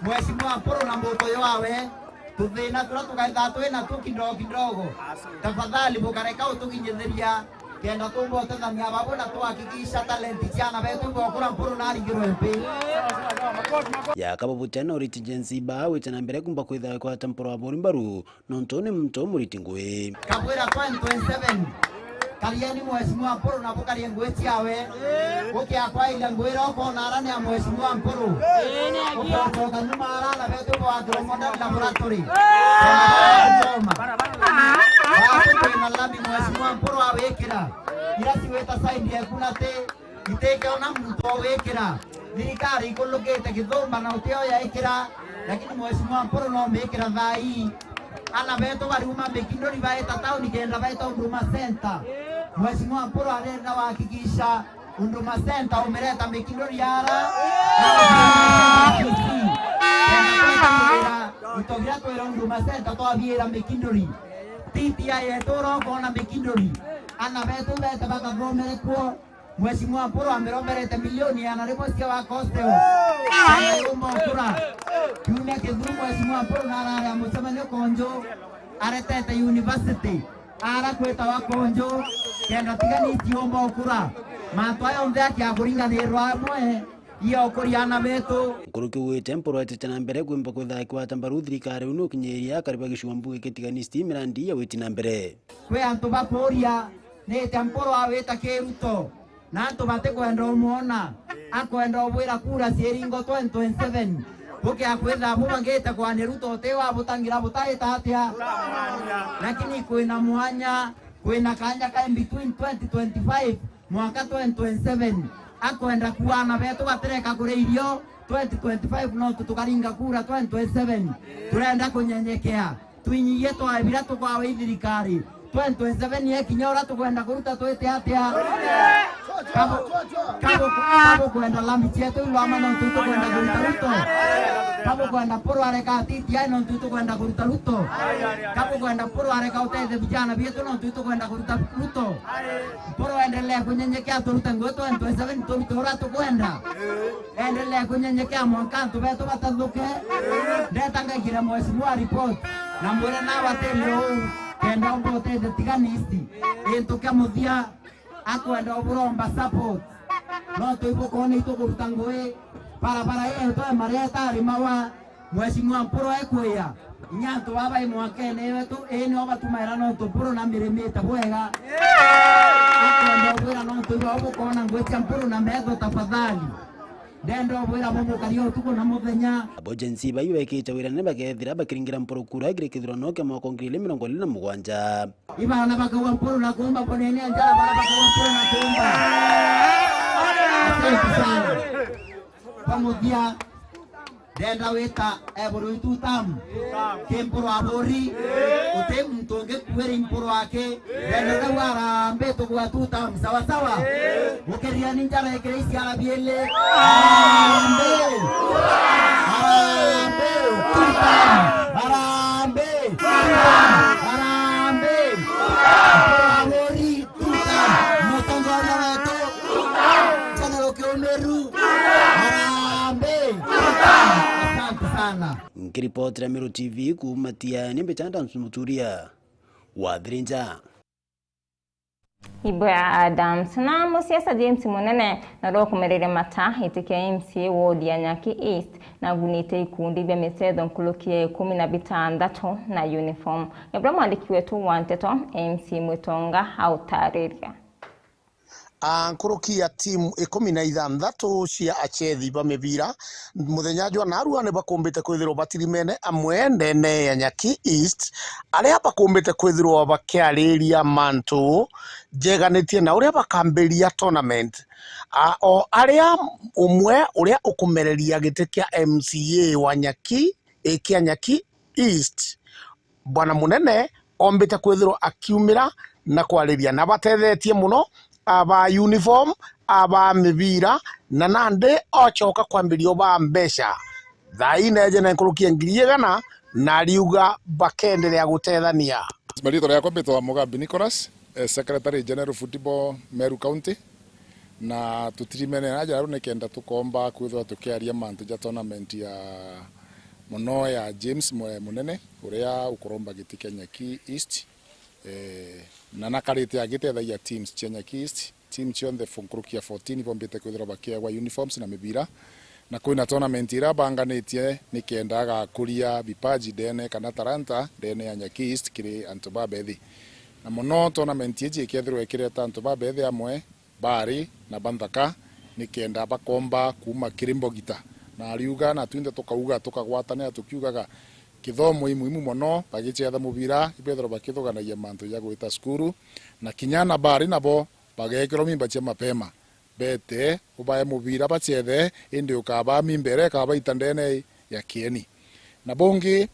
Mheshimiwa Mpuru na mbuto yawe, tuthina turia tukaithaa twi natuo kidogo kidogo, tafadhali bukareka utuginyithiria, kenda tumba utethania babu na tuhakikisha talent cia ana betu ibokura Mpuru na aringirwe mpi. Ya kabubutia na uriti Gen Z ba wite na mbere kumba kwitha kwata Mpuru Aburi mbaru, nontu ni muntu muriti ngui. Kabwira twenty twenty-seven, karieni Mheshimiwa Mpuru na bukarie ngui ciawe. Ukiakwairia ngui iria ukoona ara ni ya Mheshimiwa Mpuru. Ukocoka nyuma ara na betu bwa Modern Laboratory. Thoma. Wapi twina lami Mheshimiwa Mpuru awikira. Ira ciwita side ya Kunati, itikeona muntu o wikira. Thirikari ikulukite Githumba na utio yaikira, lakini Mheshimiwa Mpuru no mikira thaa ii. Ana betu bariuma Mikinduri baeta tauni kenda baeta Huduma Center. Mheshimiwa Mpuru arenda wahakikisha Huduma Center umireta Mikinduri ara. Kenda twira into biria twira Huduma Center twabiira Mikinduri. T T I yetu urokona Mikinduri. Ana betu bete bakathomere kuo. Mheshimiwa Mpuru amiromberete milioni igana rimwe cia wa hostel. Kana yumba ukura. Kiumia kithiru Mheshimiwa Mpuru na arari a mucemanio Konjo aretete university. Ara kwita wa Konjo, kenda Tigania East yumba ukura. Mantu aya onthe akia kuringanirwa amwe, ia ukuria ana betu. Nkuruki ugwite Mpuru etite na mbere kwimba kwitha akiwata mbaru thirikari unu ukinyiria akari ba gicigo mbunge kia Tigania East mirandi ya witi na mbere. Kwi antu bakuuria, ni atia Mpuru awita ki Ruto, na antu batikwenda umwona, akwenda ubwira kura ciiringo twenty twenty-seven, bukia kwitha bu bangite kwani Ruto uti wabutangira butaita atia? Lakini kwina mwanya, kwina kanya ka in between twenty twenty-five mwanka twenty twenty-seven, akwenda kuana betu batireka kuria irio twenty twenty-five, no tu tukaringa kura twenty twenty-seven. Turenda kunyenyekea. Twinyiyie twae biria tukwawe i thirikari. Twenty twenty-seven yekinya uria tukwenda kuruta twite atia? Kabu-, kabu-, kabukwenda lami cietu ilwama nontu itukwenda kuruta Ruto. Kabukwenda Mpuru areka atitiae nontu itukwenda kuruta Ruto. Kabukwenda Mpuru areka utethia vijana bietu nontu itukwenda kuruta Ruto. Mpuru endelee kunyenyekea turute ngugi twenty twenty-seven turute uria tukwenda. Endelee kunyenyekea mwanka antu betu batathuke. Ndeta ngaigire mheshimiwa report na mwire nawe atiri uu kenda umba utethia Tigania East. Gintu kia muthia akwenda uburomba support. No tuibukone itukuruta ngugi. Barabara yetu ya Maria itari mawa. Mheshimiwa Mpuru ekwia, inya antu baba i mwakene wetu, ii nio batumaira nontu Mpuru na mirimite bwega. Akwenda ubwira nontu ibo bukona ngugi cia Mpuru na metho tafadhali. Ndenda ubwira bo mukaria utuku na muthenya. Abo Gen Z bai bekite wira nene bakethira bakiringira Mpuru kura kiri kithurano kia mwaka ngiri igiri mirongo iri na mugwanja. Ibana bakauga Mpuru na kuumba, mbonene njara bara bakauga Mpuru na kuumba. Asante sana. Kwa muthia, ndenda wita eburu itu tamu. Ki Mpuru aburi, uti muntu ungi kuiri Mpuru aki. Ndenda rau arambe tugwa tu tamu. Sawa sawa. Gukiriani njara ikiri iciara biili. Arambe. Arambe. Arambe. Arambe. Mpuru aburi. Tuta! Mutongoria wetu! Tuta! General Kiumiru! Harambee! Tuta! Asante sana. Nkiripotera Meru T V kuuma Tiani, mbicha Adams Muturia wa Thirinja. Ibwea Adams na musiasa James Munene na rwo kumereria mata iti kia M C A ward ya Nyaki East na agunite ikundi bia micetho nkuruki ya ikumi na bitantatu na uniform. Ebura mwandiki wetu wa nteto M C Mwitonga autariria. A nkuruki ya timu ikumi na ithanthatu cia acethi ba mibira muthenya jwa narua ni bakumbite kwithirwa batirimene amwe ndene ya Nyaki East, aria bakumbite kwithirwa bakiariria mantu jeganitie na uria bakambiria tournament. A, o aria umwe uria ukumereria giti kia M C A wa Nyaki, i kia Nyaki East, Bwana Munene ombite kwithirwa akiumira na kwariria na batethetie muno aba uniform, aba mibira, na nandi ocoka kwambiria uba mbeca. Thaa ii neeje na nkuruki ya ngiri igana, na ariuga bakenderea gutethania. Maritwa riakwa mbitwa Mugambi Nicholas, eh, Secretary General Football Meru County, na tutirimene na jaru nikenda tukomba kwithirwa tukiaria mantu ja tournament ya muno ya James Mwe-, Munene, uria ukuromba giti kia Nyaki East, eh, na nakarite agitethagia teams cia Nyaki East, team cionthe fo-, nkuruki ya fourteen bombite kwithirwa bakiegwa uniforms na mibira, na kwina tournament iria banganitie nikenda agakuria vipaji ndene kana talanta ndene ya Nyaki East kiri antu babethi. Na muno tournament iji ikethirwa ikireta antu babethi amwe, bari na banthaka, nikenda bakomba kuuma kiri mbogita. Na ariuga, na twinthe tukauga, tukagwatanira tukiugaga, kithomo i muhimu mono, bagicetha mubira, ibethirwa bakithuganagia mantu ja gwita cukuru, na kinya na bari nabo bagekirwa mimba cia mapema, bete ubae mubira bacethe, indi ukabaa mimba iria ikabaita ndene ya kieni. Na bungi,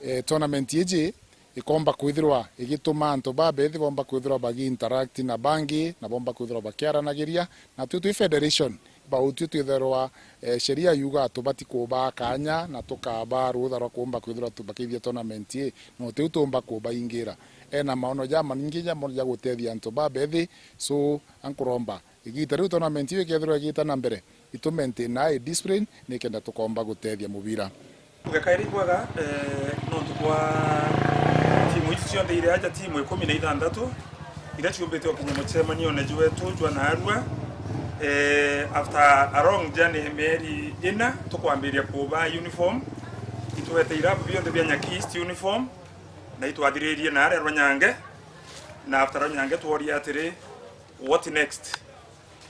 eh, tournament iji ikomba kwithirwa igituma antu babethi bomba kwithirwa bagi interact na bangi, na bomba kwithirwa bakiaranagiria, na twi twi federation, bautio twitherwa, eh, sheria yuga tubati kubaa kanya, na tukabaa rutha rwa kumba kwithirwa tu-, bakiithia tournament ii, no tiu tumba kubaingira. Ena maono ja maingi ja mono ja gutethia antu babethi, so, ankuromba, igita riu tournament ii ikethirwa igita na mbere, itu maintain i discipline, nikenda tukomba gutethia mubira. Tuge kairi bwega, eh, nontu bwa timu ici cionthe iri aja, timu ikumi na ithanthatu, iria ciumbite gukinya mucemanione jwetu jwa narua, eh, after a long journey, mieri ina, tukwambiria kuba uniform. Itwete irabu bionthe bia Nyaki East uniform, na itwathiririe na aria Rwanyange, na after Rwanyange tworia atiri, what next?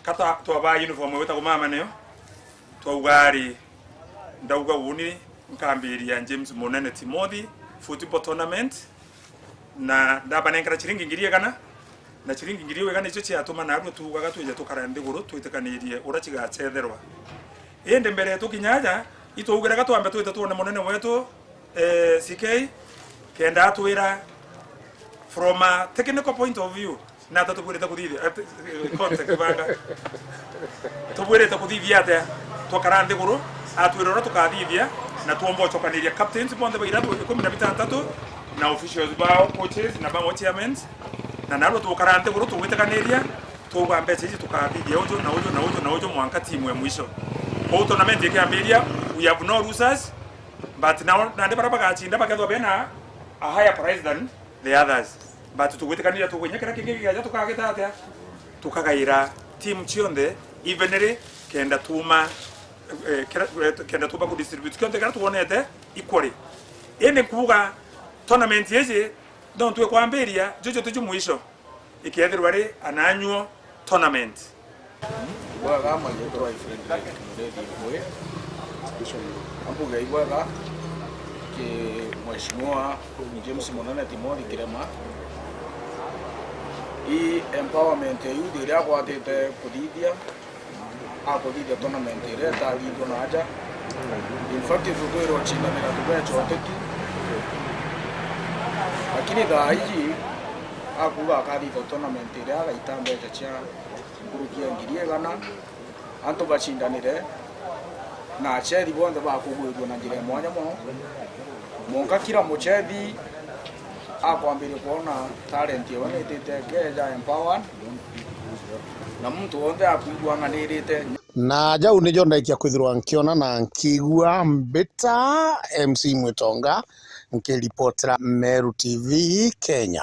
Kata twabaa uniform gwita kumama niyo, twauga ari, ndauga uni nkambiria James Munene Timothy football tournament, na ndabanenkera ciringi ngiri igana, na ciringi ngiri igana icio ciatuma narua tuugaga twije tukara nthiguru twitikanirie uria cigacetherwa. Indi mbere tukinya aja, itwaugiraga twambe twite twone munene wetu, eh, C K, kenda atwira from a technical point of view, Na ata tubwirite kuthithia, eh, context banga. Tubwirite kuthithia atia? Twakara nthiguru, atwira uria tukathithia, na twomba ucokaniria captains bonthe ba iratu ikumi na bitantatu, na officials bao, coaches, na bao chairmans, na narua tukara nthiguru tugwitikaniria, twauga mbeca ici tukathithia uju na uju na uju na uju mwanka timu e mwisho. Kou tournament ikiambiria, we have no losers, but now nandi baria bagacinda bakethwa bena a higher prize than the others. But tugwitikaniria tugunya kiria kingi gigaja tukagita atia? Tukagaira team cionthe evenly, kenda tuma, eh, kira-, eh, kenda tumba ku distribute kionte kiria twonete equally. Indi nkuuga tournament iji nontu ikwambiria, juju tiju mwisho, ikethirwa ri an annual tournament. Bwega, manyitwa Ifredi Muredi Mbui. Ambuge ibwega ki Mheshimiwa James Munene Timothy Kirema. I empowerment ya youth iria agwatite kuthithia, akuthithia tournament iria itathithua na aja. In fact, tukwirwo cindanira tubeca uteti. Lakini thaa iji akuuga akathithia tournament iria agaita mbeca cia nkuruki ya ngiri igana, antu bacindanire, na achethi bonthe bakugwirua na njira ya mwanya mono. Mwanka kila muchethi akwambiria kwona talent ewe nitite keja empowered, na muntu wonthe akwigua ang'anirite. Na jau nijo ndaikia kwithirwa nkiona na nkigua mbita M C Mwitonga, nkiripotera Meru T V Kenya.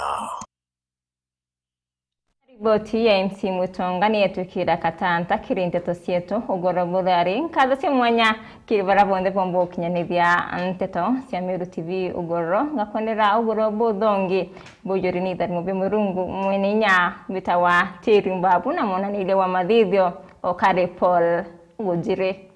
Riboti ya M C Mwitonga ni yetwikira katanta kiri nteto cietu ugoro buthari. Nkatho cia mwanya kiri baria bonthe bomba gukinyanithia nteto cia Meru T V ugoro. Ngakwendera ugoro buthongi bujuri ni itharimo bia Murungu mwene inya bitawa Tiri Mbabu na mwonaniria wa mathithio Okare Paul Gujiri.